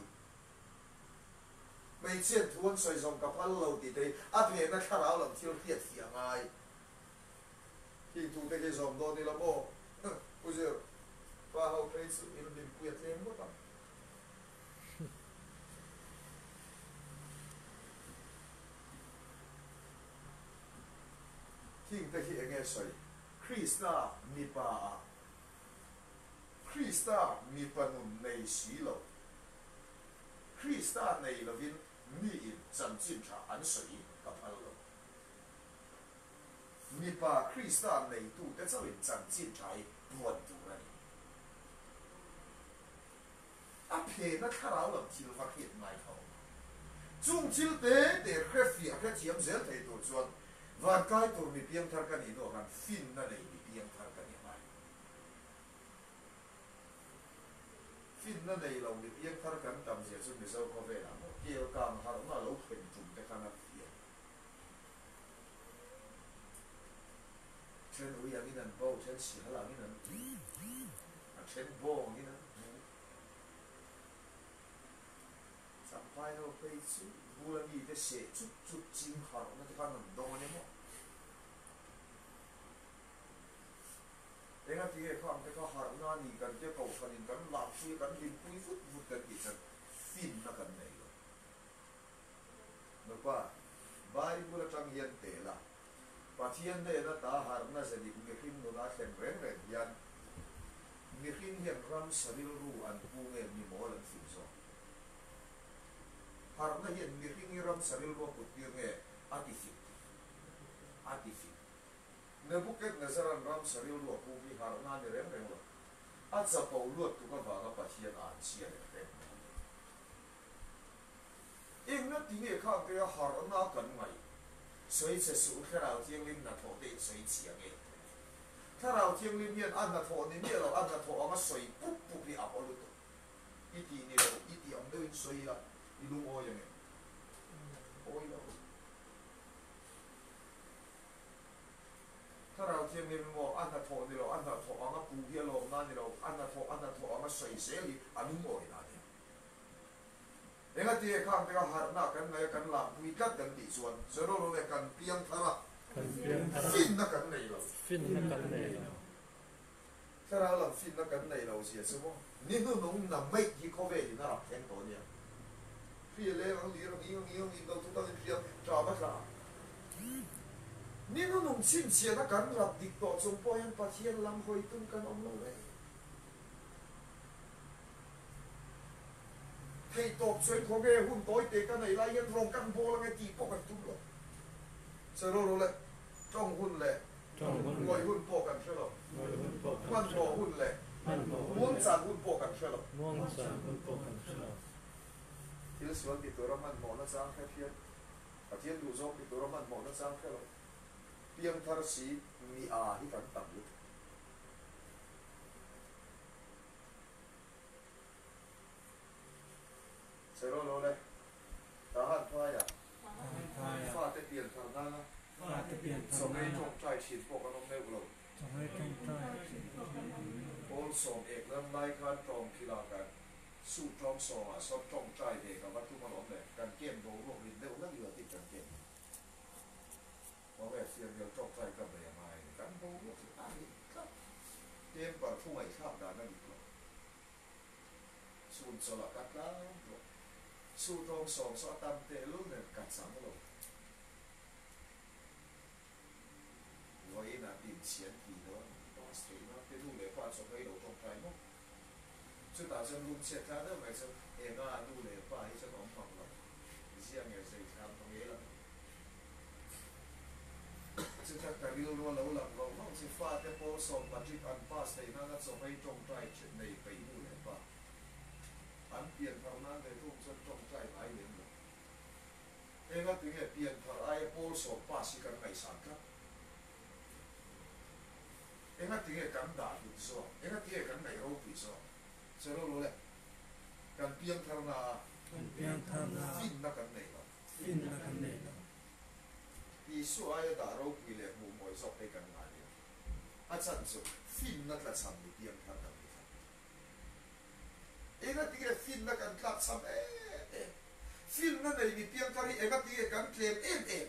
Hmeichhiat thu an sawi zawng ka phal lo tih te hi a phena thlarau lam thil hriat fiah a ngai. Khi tute khi zawm dawn ila maw? Pu Zir, pa ho phei chu in hlimpui a tlem ngawt ang. Khing te khi enge sawi? Krista mipa ah Krista mipa nun nei si lo. Krista nei lovin mi in chanchin tha an sawi ka phal lo. Mipa Krista neitute chauhin chanchin tha hi puan tur a ni. A phena thlarau lam thil va hriat ngai kha awm a. Chung thil te te hre fiah hre thiam zel thei tur chuan van kai tur mi piangthar ka nih hnuah khan finna nei mi piangthar ka ni ngai. Finna nei lo mi piangthar kan tam zia chu Mizo khawvelah maw kelkang harhna lo thlen tum te khan a fiah. Then ui angin an bo, then sihal angin an ti, a then bawng angin an hmu. Champhai ho phei chu bula mite seh chut chut ching harhna te khan an dawng a ni maw? Enga tinge khang te kha harhna a ni kan tia kohhranin kan lampui a, kan hlimpui vut vut kan tih chuan finna kan nei lo. Nupa, Bible atang hian tel a, Pathian hnena ta harhna zedik mihring nuna thlen reng reng hian mihring hian ramsa rilru an pu nge mi mawl an fing zawk? Harhna hian mihring hi ramsa rilru a put tir nge a ti fing? A ti fing. Nebuchadnezzar-a'n ramsa rilru a pu hi harhna a ni reng reng lo. A chapo luat tuk avanga Pathian a an chhia leh reng a ni. Engna ti nge khang te a harhna kan ngaih? Sawi che suh u, Thlarau Thianghlim hnathawh te in sawi chhia nge? Thlarau Thianghlim hian a hnathawh ni miah lo, a hnathawh anga sawi pup pup hi a haw lutuk. I tih ni lo, i tih ang deuhin sawi ila, i lungawi ang em? Awi lo. Thianghlim emaw a hnathawh ni lo, a hnathawh anga puh hi a lawmna a ni lo, a hnathawh a hnathawh anga sawi zel hi a lungawina a ni ang. Engati nge khang te kha harhna kan ngaih a kan lampui tlat kan tih chuan sawi rawh le kan piang thar a, finna kan nei lo. Finna kan nei lo. Thlarau lam finna kan nei lo zia chu maw ni hnunung na meih hi khawvel in a rap thleng tawh nia. Hri a leng ang, lir a nging a nging a ngin lo chu dangin hriam ṭam a tla. Ni hnunung chhinchhiahna kan rap dik tawh chung pawh hian Pathian lam hawi tum kan awm lo ve. Theihtawp chuan khaw nge hun tawi te ka nei lai hian rawng kan bawl ange tih pawh kan tum lo. Sawi ro ro le, tawng hun leh ngawih hun pawh kan hre lo. Hmanhmawh hun leh muangchan hun pawh kan hre lo. Thil sual ti tura hmanhmawhna chang hre phian, Pathian duhzawng ti tura hmanhmawhna chang hre lo. Piangthar si mi a hi kan tam lutuk. Sero lo le, Tahan phaiah fate pian thar nana chawngei tawngtai thin pawh kan awm meuh lo. Pawl sawm ek lam lai khan tawng philah kan suh tawng sawmah sawn tawngtai ve ka va tum alawm le, kan kem boruak rit deuh hlek ilo tih kan kem. Awle fianrial tawngtai ka bei a ngai a ni, kan boruak hi a rit tlat. Temper thu ngaihthlak dan a dik lo. Chhun chawlh ah ka tlang tawh. Su tawng sawm saw a tam tehlul nen ka chang lo. Vawiin ah din chhian ti dawn pass theih nan te nu leh pa chaw hmei lo tawngtai maw? Chutah chuan lung chhiat thlak deuh mai chu enga nu leh pa hi chuan awm mang lo. Zia nge zei thlam ka ngel ang. Chuta ka rilru a lo lang vauh vauh chu fate pawl sawm matric an pass theih nana chawhmei tawngtai nei peih nu leh pa an pian thar nan ve thung chuan tawngtai ngai lem lo. Enga tinge pian thar aia pawl sawm pass hi kan ngaihsan tlat? Enga tinge kan dah hlut zawk? Enga tinge kan ngaih ropui zawk? Chero lo le, kan piang thar na a, finna kan nei lo. Finna kan nei lo. Isua aia dah ropui leh hmuh mawi zawk phei kan ngai lo. A chan chu finna tlachham ni piang thar kan ni tlat. Engatinge finna kan tlakchham em em? Finna nei ni piang thar hi engatinge kan tlem em em?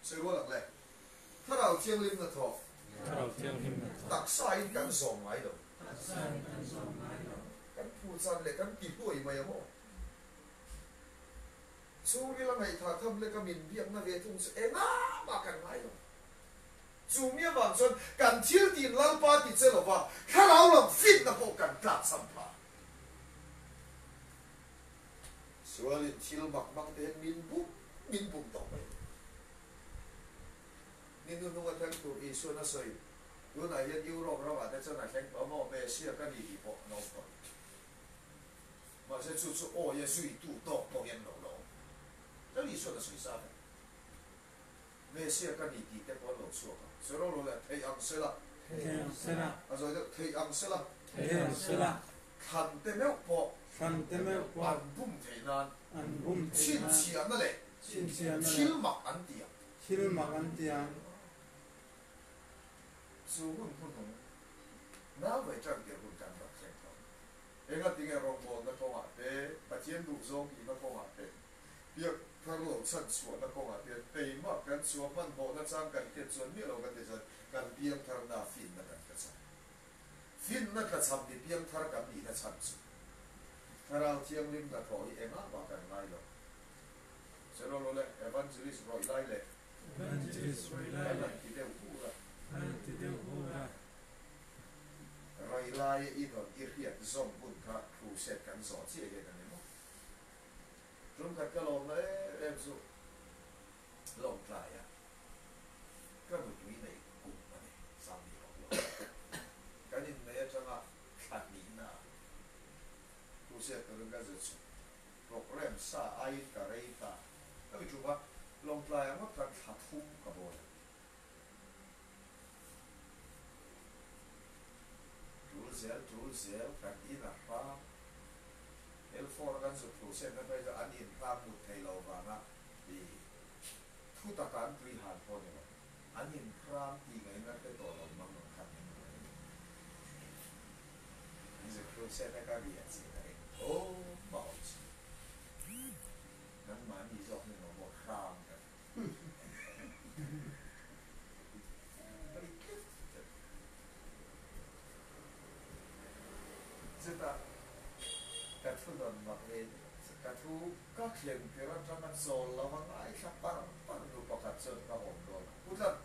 Sawi rual ang le. Thlarau Thianghlim na thawk. Thlarau Thianghlim na thawk. Taksa in kan zawm ngai lo. Taksa in kan zawm ngai lo. Kan phu chan leh kan ti hluai mai a maw? Chhungril a ngaihthah tham leh ka min biakna ve thung chu engah mah kan ngai lo. Chu mi avang chuan kan thil tin Lalpa ti che lova thlarau lam fitna pawh kan tlakchham phah. Sualin thil mak mang te hian min bum min bum tawh mai. Ni hnuhnung a thleng tur Isuan a sawi, tunah hian Europe ramah te chuan a thleng tawh a maw, Messiah ka ni tih pawh an awm tawh. Mahse chu chu awi a zuitu tawk pawh hian lo la awm. Chuan Isuan a sawi sa vek. Messiah ka ni tih te pawh an lo chhuak a, sawi ro lo le, theih ang sela. Theih ang sela. A zawi deuh, theih ang sela. Theih ang sela. Thlan te meuh pawh. Thlan te meuh pawh. An bum theih nan. An bum theih nan. Chhinchhiahna leh. Chhinchhiahna leh. Thil mak an ti ang. Thil mak an ti ang. Chu hun hnuhnung nau ve ṭan tir hun kan rak thleng tawh. Engatinge rawngbawlna kawngah te, Pathian duhzawng tihna kawngah te, biak thar lo chhan chhuahna kawngah te teimak kan chhuah hmanhmawhna chang kan hriat chuan miah lo kan ti chuan kan piang tharna finna kan tla cham. Finna tla cham ni piang thar kan nihna chhan chu Thlarau Thianghlim hnathawh hi engah mah kan ngai lo. Chelo lo le, Evangelist rawih lai leh Evangelist rawih lai kan leh han ti deuh hur a. Kan han ti deuh hur a. Rawih lai i dawn i hriat zawm hun kha crusade kan zawh chiah hian a ni maw? Tumkhat ka lawmna em em chu Lawngtlai a ka nupui nei kum a ni, Sangni bawk lo. Kan inneih atanga thla hnihna ah crusade turin ka zir chhuk programme sa aiin ka rei ta. Ka mi tum a, Lawngtlai ah ngawt khan thla thum ka bawl a. Tul zel tul zel kan in a hrang. L4 a kan zut thu sen na phei chu an in hlang mut thei lo vanga i thu taka an tui han pawh ni lo. An inhram tih ngaihna hre tawh lo mang ang kha min hmu a ni. Jesu Crusade a ka riah chin a eng tho mah awm si. Nangmahni zawk ni maw maw hram ka ti. Mai tlat tlat. Chutah ka thu nawn mak ve ni lo. Ka thu ka thleng tir atanga chawl lo a ngaithla par par nu pakhat chuan ka hawn dawn a. Pu Tlat,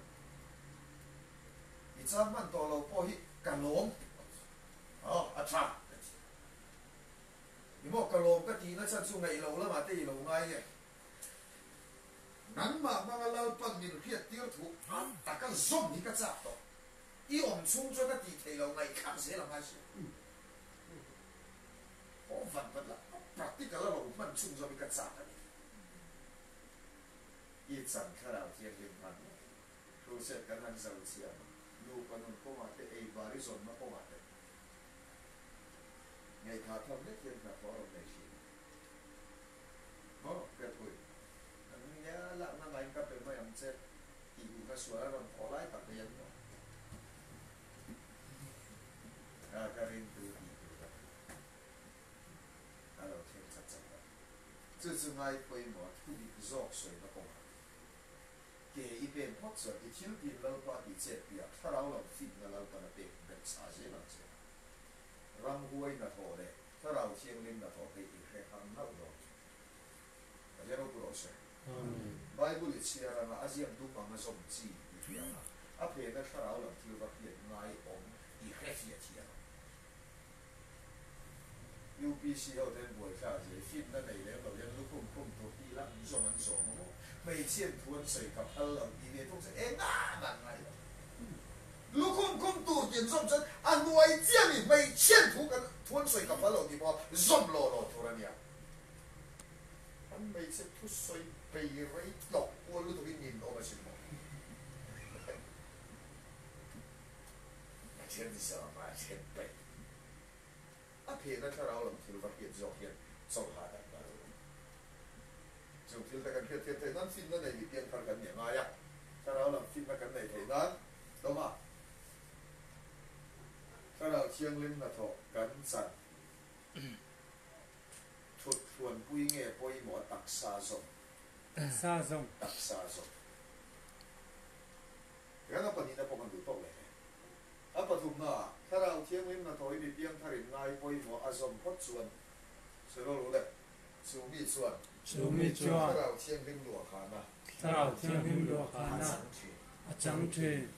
i chang hman tawh lo pawh hi ka lawm ti phawt chu. Aw, a tha ka ti. Ni maw, ka lawm ka tihna chhan chu ngaih loh lamah te i lo ngai nge. Nangmah hmanga Lalpan min hriat tir thu a taka zawm hi ka chak tawh. I awm chhung chuan ka tih theih loh ngaihthlak zel a ngai si. Aw vat vat la, a practical a lo hman chhung zawm hi ka chak a ni. I chan thlarau thianghlim hman maw? Crusade kan han zo chiam a, nupa nun kawngah te, ei bar i zawnna kawngah te ngaihthah tham hlek hian hnathawh a rawn nei thin a. Maw, Pianpui, an nia lakna ngaiin ka pe mai ang che tih duh kha sual a rawn thawh lai tak hi an maw? Ka ka ringtu tih tur ka ti. A lo thleng chat chat a. Chu chu ngai pawimawh a thu dik zawk sawina kawngah ke i pen phawt chuan i thil tin Lalpa tih chet piah thlarau lam fitna Lalpan a pek belh chah zel ang che. Ramhuai hnathawh leh thlarau thianghlim hnathawh hi i hre har nauh dawn. Pathian ropui rawh se. Bible i chhiar anga a ziak dum anga zawm chi i hria anga a phena thlarau lam thil va hriat ngai awm i hre fiah thiam ang. UPC ho te an buai thla zia i fitna nei lem lo hian lukhum khum tur tih lam zawng an zawm a maw? Hmeichhian thu an sawi ka phal lo tih ve thung chu engah an ngai lo. Lukhum khum tur tih an zawm chuan a hnuai chiah ni hmeichhian thu kan thu an sawi ka phal lo tih pawh zawm law law tur a nia. An hmeichhe thusawi bei rei tlawk kual lutuk in nin awm asin maw? Pathian zawng a then paih. A phehna thlarau lam thil va hriat zawk hian chawlhah dan a lo awm. Chung thil te kan hriat thiam theih nan finna nei mi piangthar kan nih a ngai a, thlarau lam finna kan neih theih nan Tawma Thlarau Thianghlim hnathawh kan chan thut hluanpui nge pawimawh a taksa zawm? Taksa zawm. Taksa zawm. Ran a pahnihna pawh kan duh tawk leh hle. A pathumnaah, Thlarau Thianghlim hnathawh hi mi piangthar in ngai pawimawh a zawm phawt chuan, Sawi ru le, chu mi chuan, Chu mi chuan, Thlarau Thianghlim luahkhana, Thlarau Thianghlim luahkhana, a chang thin. A chang thin.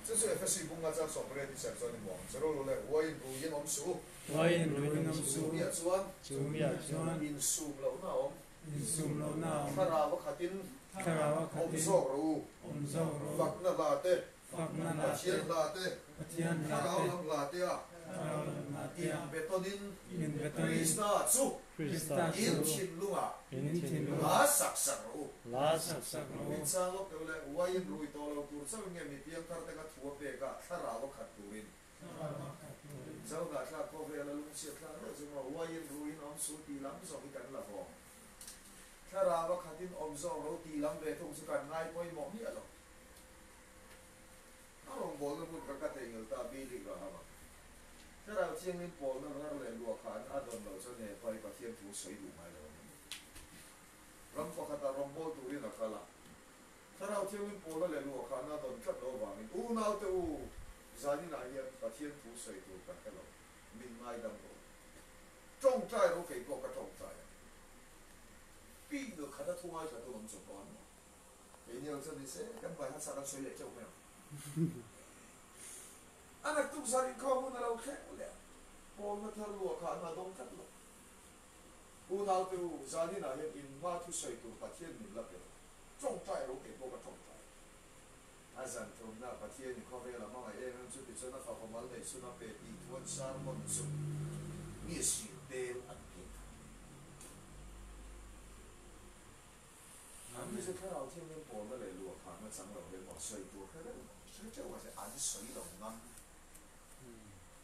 Chu chu Efesi bunga chang 18 i serh chuan i hmu ang. Sawi ru le, Uaiin ruiin awm suh u. Uaiin ruiin awm suh u. Chu miah chuan, Chu miah chuan, Insum lohna a awm. Insum lohna a awm. Thlarau a khatin. Thlarau a khatin. Awm zawk rawh u. Awm zawk rawh u. Fakna hla te. Fakna hla te. Pathian hla te. Pathian hla te. Thlarau lam hla te a. Thlarau lam hla te a. Inbetawnin. Inbetawnin. Krista chu. Krista chu. In thinlungah. In thinlungah. La sak sak rawh u. La sak sak rawh u. Min chang lawk deuh le, uaiin rui tawh lo tur chauhin nge mi piangthar te kha thu a pek a, thlarau a khat turin. Zohnah thlak khawvel a lungchhiat thlak reuh chu maw, uaiin ruiin awm su tih lam zawng hi kan la vawng. Thlarau a khatin awm zawng ro tih lam ve thung chu kan ngai pawimawh miah lo. A rawngbawlna hmun kha ka theihnghilh ta Billy Graham a. Thlarau thianghlim pawlna rar leh luah kha an a dawn loh chuan he pa hi Pathian thu sawi duh ngai lo a ni. Ram pakhatah rawngbâwl turin a kal a. Thlarau thianghlim pawlna leh luah kha an a dawn tlat lo avangin unaute u, zaninah hian Pathian thu sawi tur ka hre lo, min ngaidam rawh u. Tawngtai ro kei pawh ka tawngtai ang. Ping khat a thu ngaithla tu awm chawp dawn maw? Kei ni ang chuan ni se, kan vai hmasa kan sawi leh teuh mai ang. A naktuk zan inkhawm hun a lo thleng leh a, pawlna thar luah kha an a dawng tlat lo. Unaute u, zaninah hian in hma thusawi tur Pathian min la pe lo. Tawngtai ro kei pawh ka tawngtai. A zan thumna Pathian in khawvel a hmangaih em em chu tichuan a fapa mal neih chhun a pe tih thu an sermon chu mi sir tel an ti. An mi chu thlarau thianghlim pawlna leh luahkhahna chang lo hian maw sawi tur hre reuh maw hre teuh mahse an sawi lo ngam.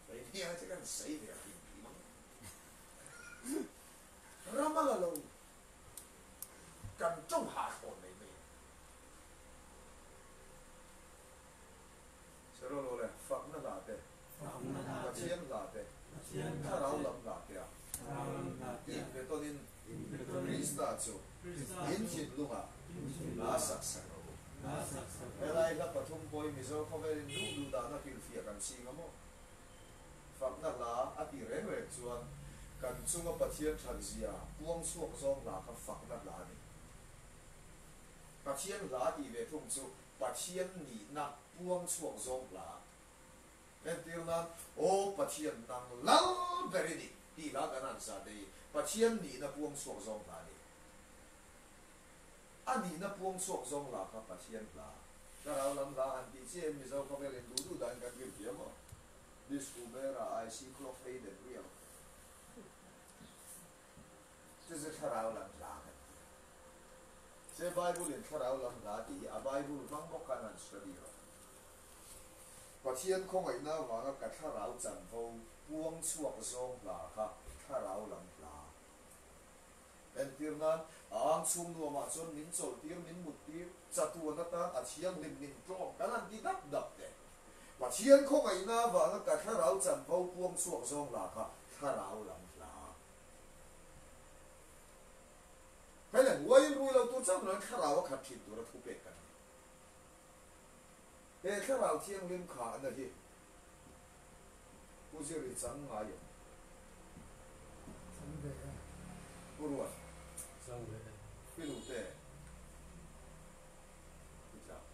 Kei nia chu kan sawi ve a hlim hlim ang. Ram a la lo kan tawng hah thlawn mai mai. chu in thinlungah hla sak sak rawh u. Helai hla pathum pawhin Mizo khawvelin duh duh dahna hrilhfiah kan ching a maw? Fakna hla a tih reng reng chuan kan chunga Pathian that zia puang chhuak zawng hla kha fakna hla a ni. Pathian hla tih ve thung chu Pathian nihna puang chhuak zawng hla. Entir nan, Aw Pathian, nang lal ber i ni tih hla kan han sa te hi Pathian nihna puang chhuak zawng hla a ni. A nihna puang chhuak zawng hla kha Pathian hla. Thlarau lam hla han tih chiahin Mizo khawvelin duh duh dahin kan rin thiam aw. Discubera I see clock faded real. Chu chu thlarau lam hla kan ti a. Se Bible in thlarau lam hla tih hi a Bible hmang bawk khan han study rawh. Pathian khawngaihna avanga ka thlarau chanvo puang chhuak zawng hla kha thlarau lam hla. Entir nan, a ang chhung nuamah chuan min chawlhtir, min muttir, chatuan atan a thianghlim min tlawm kan han ti dap dap te. Pathian khawngaihna avanga ka thlarau chanvo puang chhuak zawng hla kha thlarau lam hla. Hei le, uain rui lo tur chauh nan thlarau a khat thin tura thupek kan ni. He thlarau thianghlim khahna hi Pu Ziri chang ngai em? Chang ve e. Pu Ruat. Chang ve e. Pi Lute. Pu Tlang.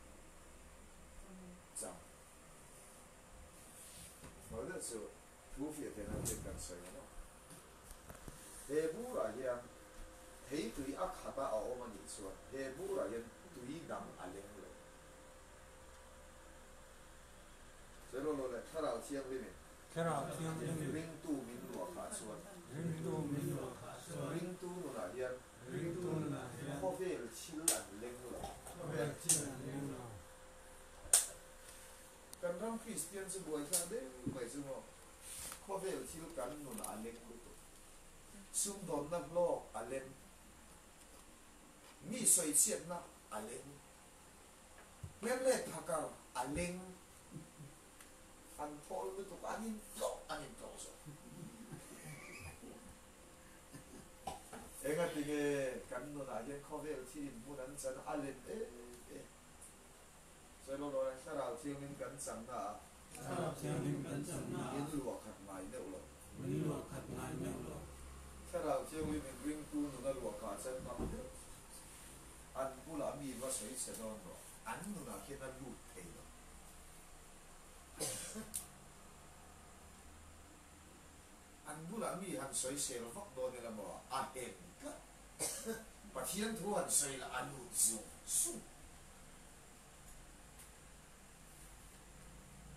Chang. Hnuai deuh chu thu fiah theih nan hian kan sawi ang aw. He burah hian thei tui a khat a a awm a nih chuan he burah hian tui dang a leng lo. Sailawlaw leh Thlarau Thianghlimin. Thlarau Thianghlimin. Ringtu min luah khah chuan. Ringtu min luah khah chuan. Ringtu nunah hian. Ringtu nunah hian. Khawvel thil an leng lo. Khawvel thil an leng lo. Kan ram Kristian chu buaithlak deuh mai chu maw? Khawvel thil kan nunah a leng lutuk. Sumdawnna hlawk a leng. Mi sawichhiatna a leng. Hmellet phakar a leng. An thawl lutuk an intlawh an intlawh zawk. Engatinge kan nunah hian khawvel thil inhmun an chan a len em em. Sailawlaw leh Thlarau Thianghlim kan changna ah. Thlarau Thianghlim kan changna ah. Min luah khat ngai meuh lo. Min luah khat ngai meuh lo. Thlarau Thianghlim in ringtu nuna luah kah chan hmang deuh. An bulah mi va sawi chhe dawn rawh. An nunah khian a lut thei lo. An bulah mi han sawi sel vak dawn ila maw? A hem tlat. Pathian thu han sawi lah a lut zung zung.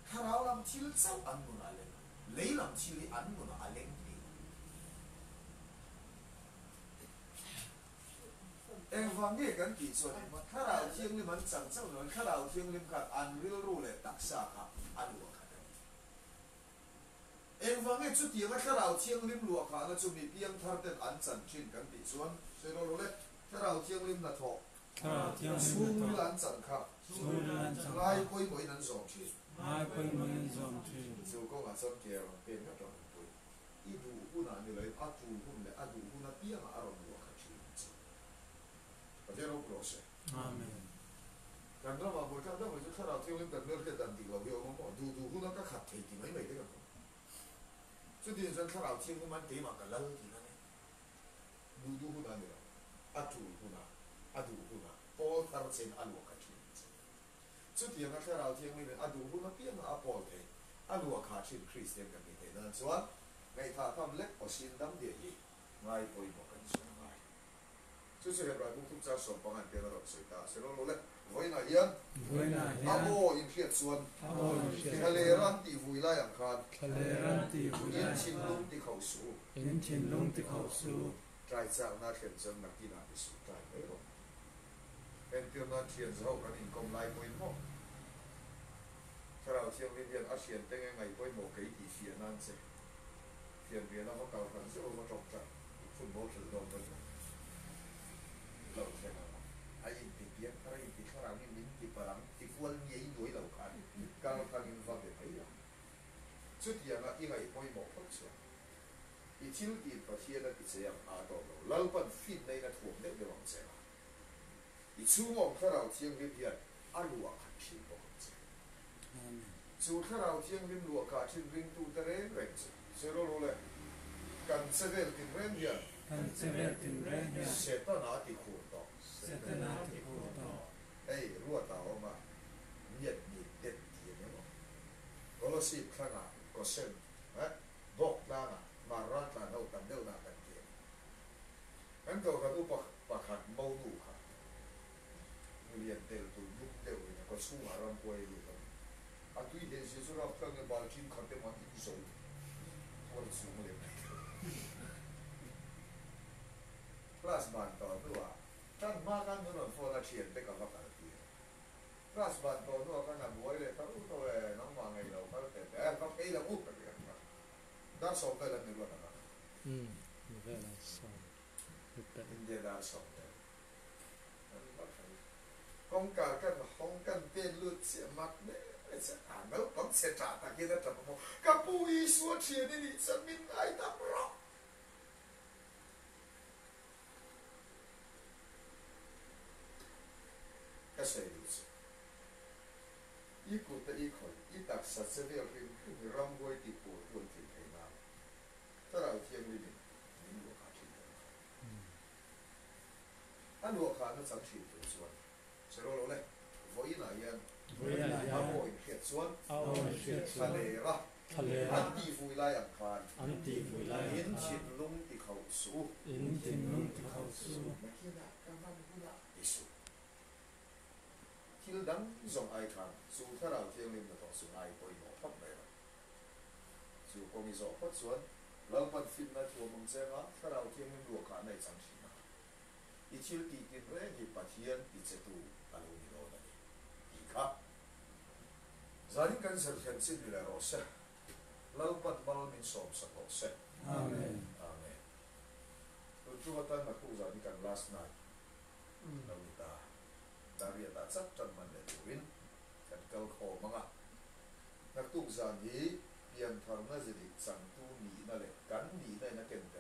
Thlarau lam thil chauh an nunah a leng a, lei lam thil hi an nunah a leng thei lo. Engvang nge kan tih chuan engmah Thlarau Thianghlim an chang chauh lo in Thlarau Thianghlim khan an rilru leh taksa kha a luah khat a ni. Engvang nge chutianga Thlarau Thianghlim luah khahna chu mi piangthar ten an chan thin kan tih chuan sawi rawh rawh le, Thlarau Thianghlim hnathawh chhungril an chan kha ngai pawimawhin an zawm thin. Chu kawngah chuan ke rawn pen ngat rawn awm pui. I duh hunah ni loin a tul hun leh a duh hun apiangah a rawn luah kha thin che. Pathian ropui rawh se. Amen. Kan ramah buaithlak deuh mai chu Thlarau Thianghlim kan hmelhriat dan dik lo hi a awm a maw? Duh duh huna ka khat thei ti mai mai te kan awm. Chutiang chuan Thlarau Thianghlim an keimah ka lal tih kha ni. Duh duh hunah a ni lo. A tul hunah, a duh hunah pawl thar chein a luah kha thin che. Chutianga Thlarau Thianghlimin a duh hun apiangah a pawl thei, a luah kha thin Kristian kan nih theih nan chuan ngaihthah tham lek aw sin dam diah hi ngai pawimawh kan sawi ngai. Chu chu Hebrai buk thuk char 15 an pian a rawn sawi ta a, Selaw lo le, vawiinah hian a aw inhriat chuan thlalera an tih vui lai ang khan in thinlung ti khauh suh u. In thinlung ti khauh suh u. Tlai chakna thlen chuan nakinah ti suh tlai mai rawh. Entir nan thian zaho kan inkawm lai pawhin maw? Thlarau Thianghlim hian a thiante nge ngaih pawimawh kei tih fiah nan che. Thian rian a va kal hran zeuh a va tawk tlat. Football khelh dawn dawn maw? Lo thleng ang. A inti piang thar a inti thlarau hi min ti parang ti kual ngiai nuai lo khan kal hrangin va be mai ang. Chutianga i ngaih pawimawh phawt chuan. I thil tiin Pathian a ti che ang a tawp lo. Lalpan finna in a thuam deuh deuh ang che a. I chhungawm Thlarau Thianghlim hian a luah khat thin bawk ang che. Chu Thlarau Thianghlim luah kah thin ringtute reng reng chu Zero le kan chevel tinreng hian Kan chevel tinreng hian Setana a ti khur tawh. Setana a ti khur tawh. Hei ruat a awm a, miat ni det ti a ni maw? Kolosip thlangah Kosem eh bawk tlangah Marra tlan ho tam deuh nah kan ti a ni. Kan kohhran upa pakhat Monu kha nulian tel tur dum deuh in a kawchhungah ramhuai a lut a ni. A tui heh zia chu rapthlak nge balchin khat emaw an in zo tual chung lem mai thei. Class ban tawh hnuah tan hma khan min rawn phone a thiante ka va kal tir. Class ban tawh hnuah khan a buai leh ta u tawh e, nangmah ngei lo kal teh teh e, va phei lo u ka ti ang kha. Dar sawm vel an ni ruat ang a. Umm, ni vel a sawm lut peh. India dar sawm vel an va phei. Kawngkar kan hawng kan pen lut chiah mak hle mai che a naupang chhe tah tak hian a tap a maw ka pu Isua thian i nih chuan min ngaidam rawh. Ka sawi duh chu i kut a i khawih i taksa che vel hrim hrim hi ramhuai tih tur tu an tlin thei nan Thlarau Thianghlimin min luahkhah thin tur a ni. A luahkhahna chang thin tur chuan che rawh lo le, vawiinah hian a aw inhriat chuan thlalera an tihvui lai ang khan in thinlung tikhauh suh u. Nakinah ka hman hunah ti suh. Thil dang zawng ai khan chu Thlarau Thianghlim hnathawh chu ngai pawimawh phawt mai rawh. Chu kawng i zawh phawt chuan Lalpan finna thuam ang che anga Thlarau Thianghlim luahkhahna i chang thin a. I thil tih tin reng hi Pathian ti che tu a lo ni dawn a ni tih kha zanin kan zirhlen chin ni leh rawh se. Lalpan mal min sawm sak rawh se. Amen. Amen. Tun chu atan naktuk zan hi kan last night lo ni ta. Dariat ah chak tan man leh turin kan kal khawm ang a. Naktuk zan hi piantharna zidik changtu nihna leh kan nihna in a ken tel.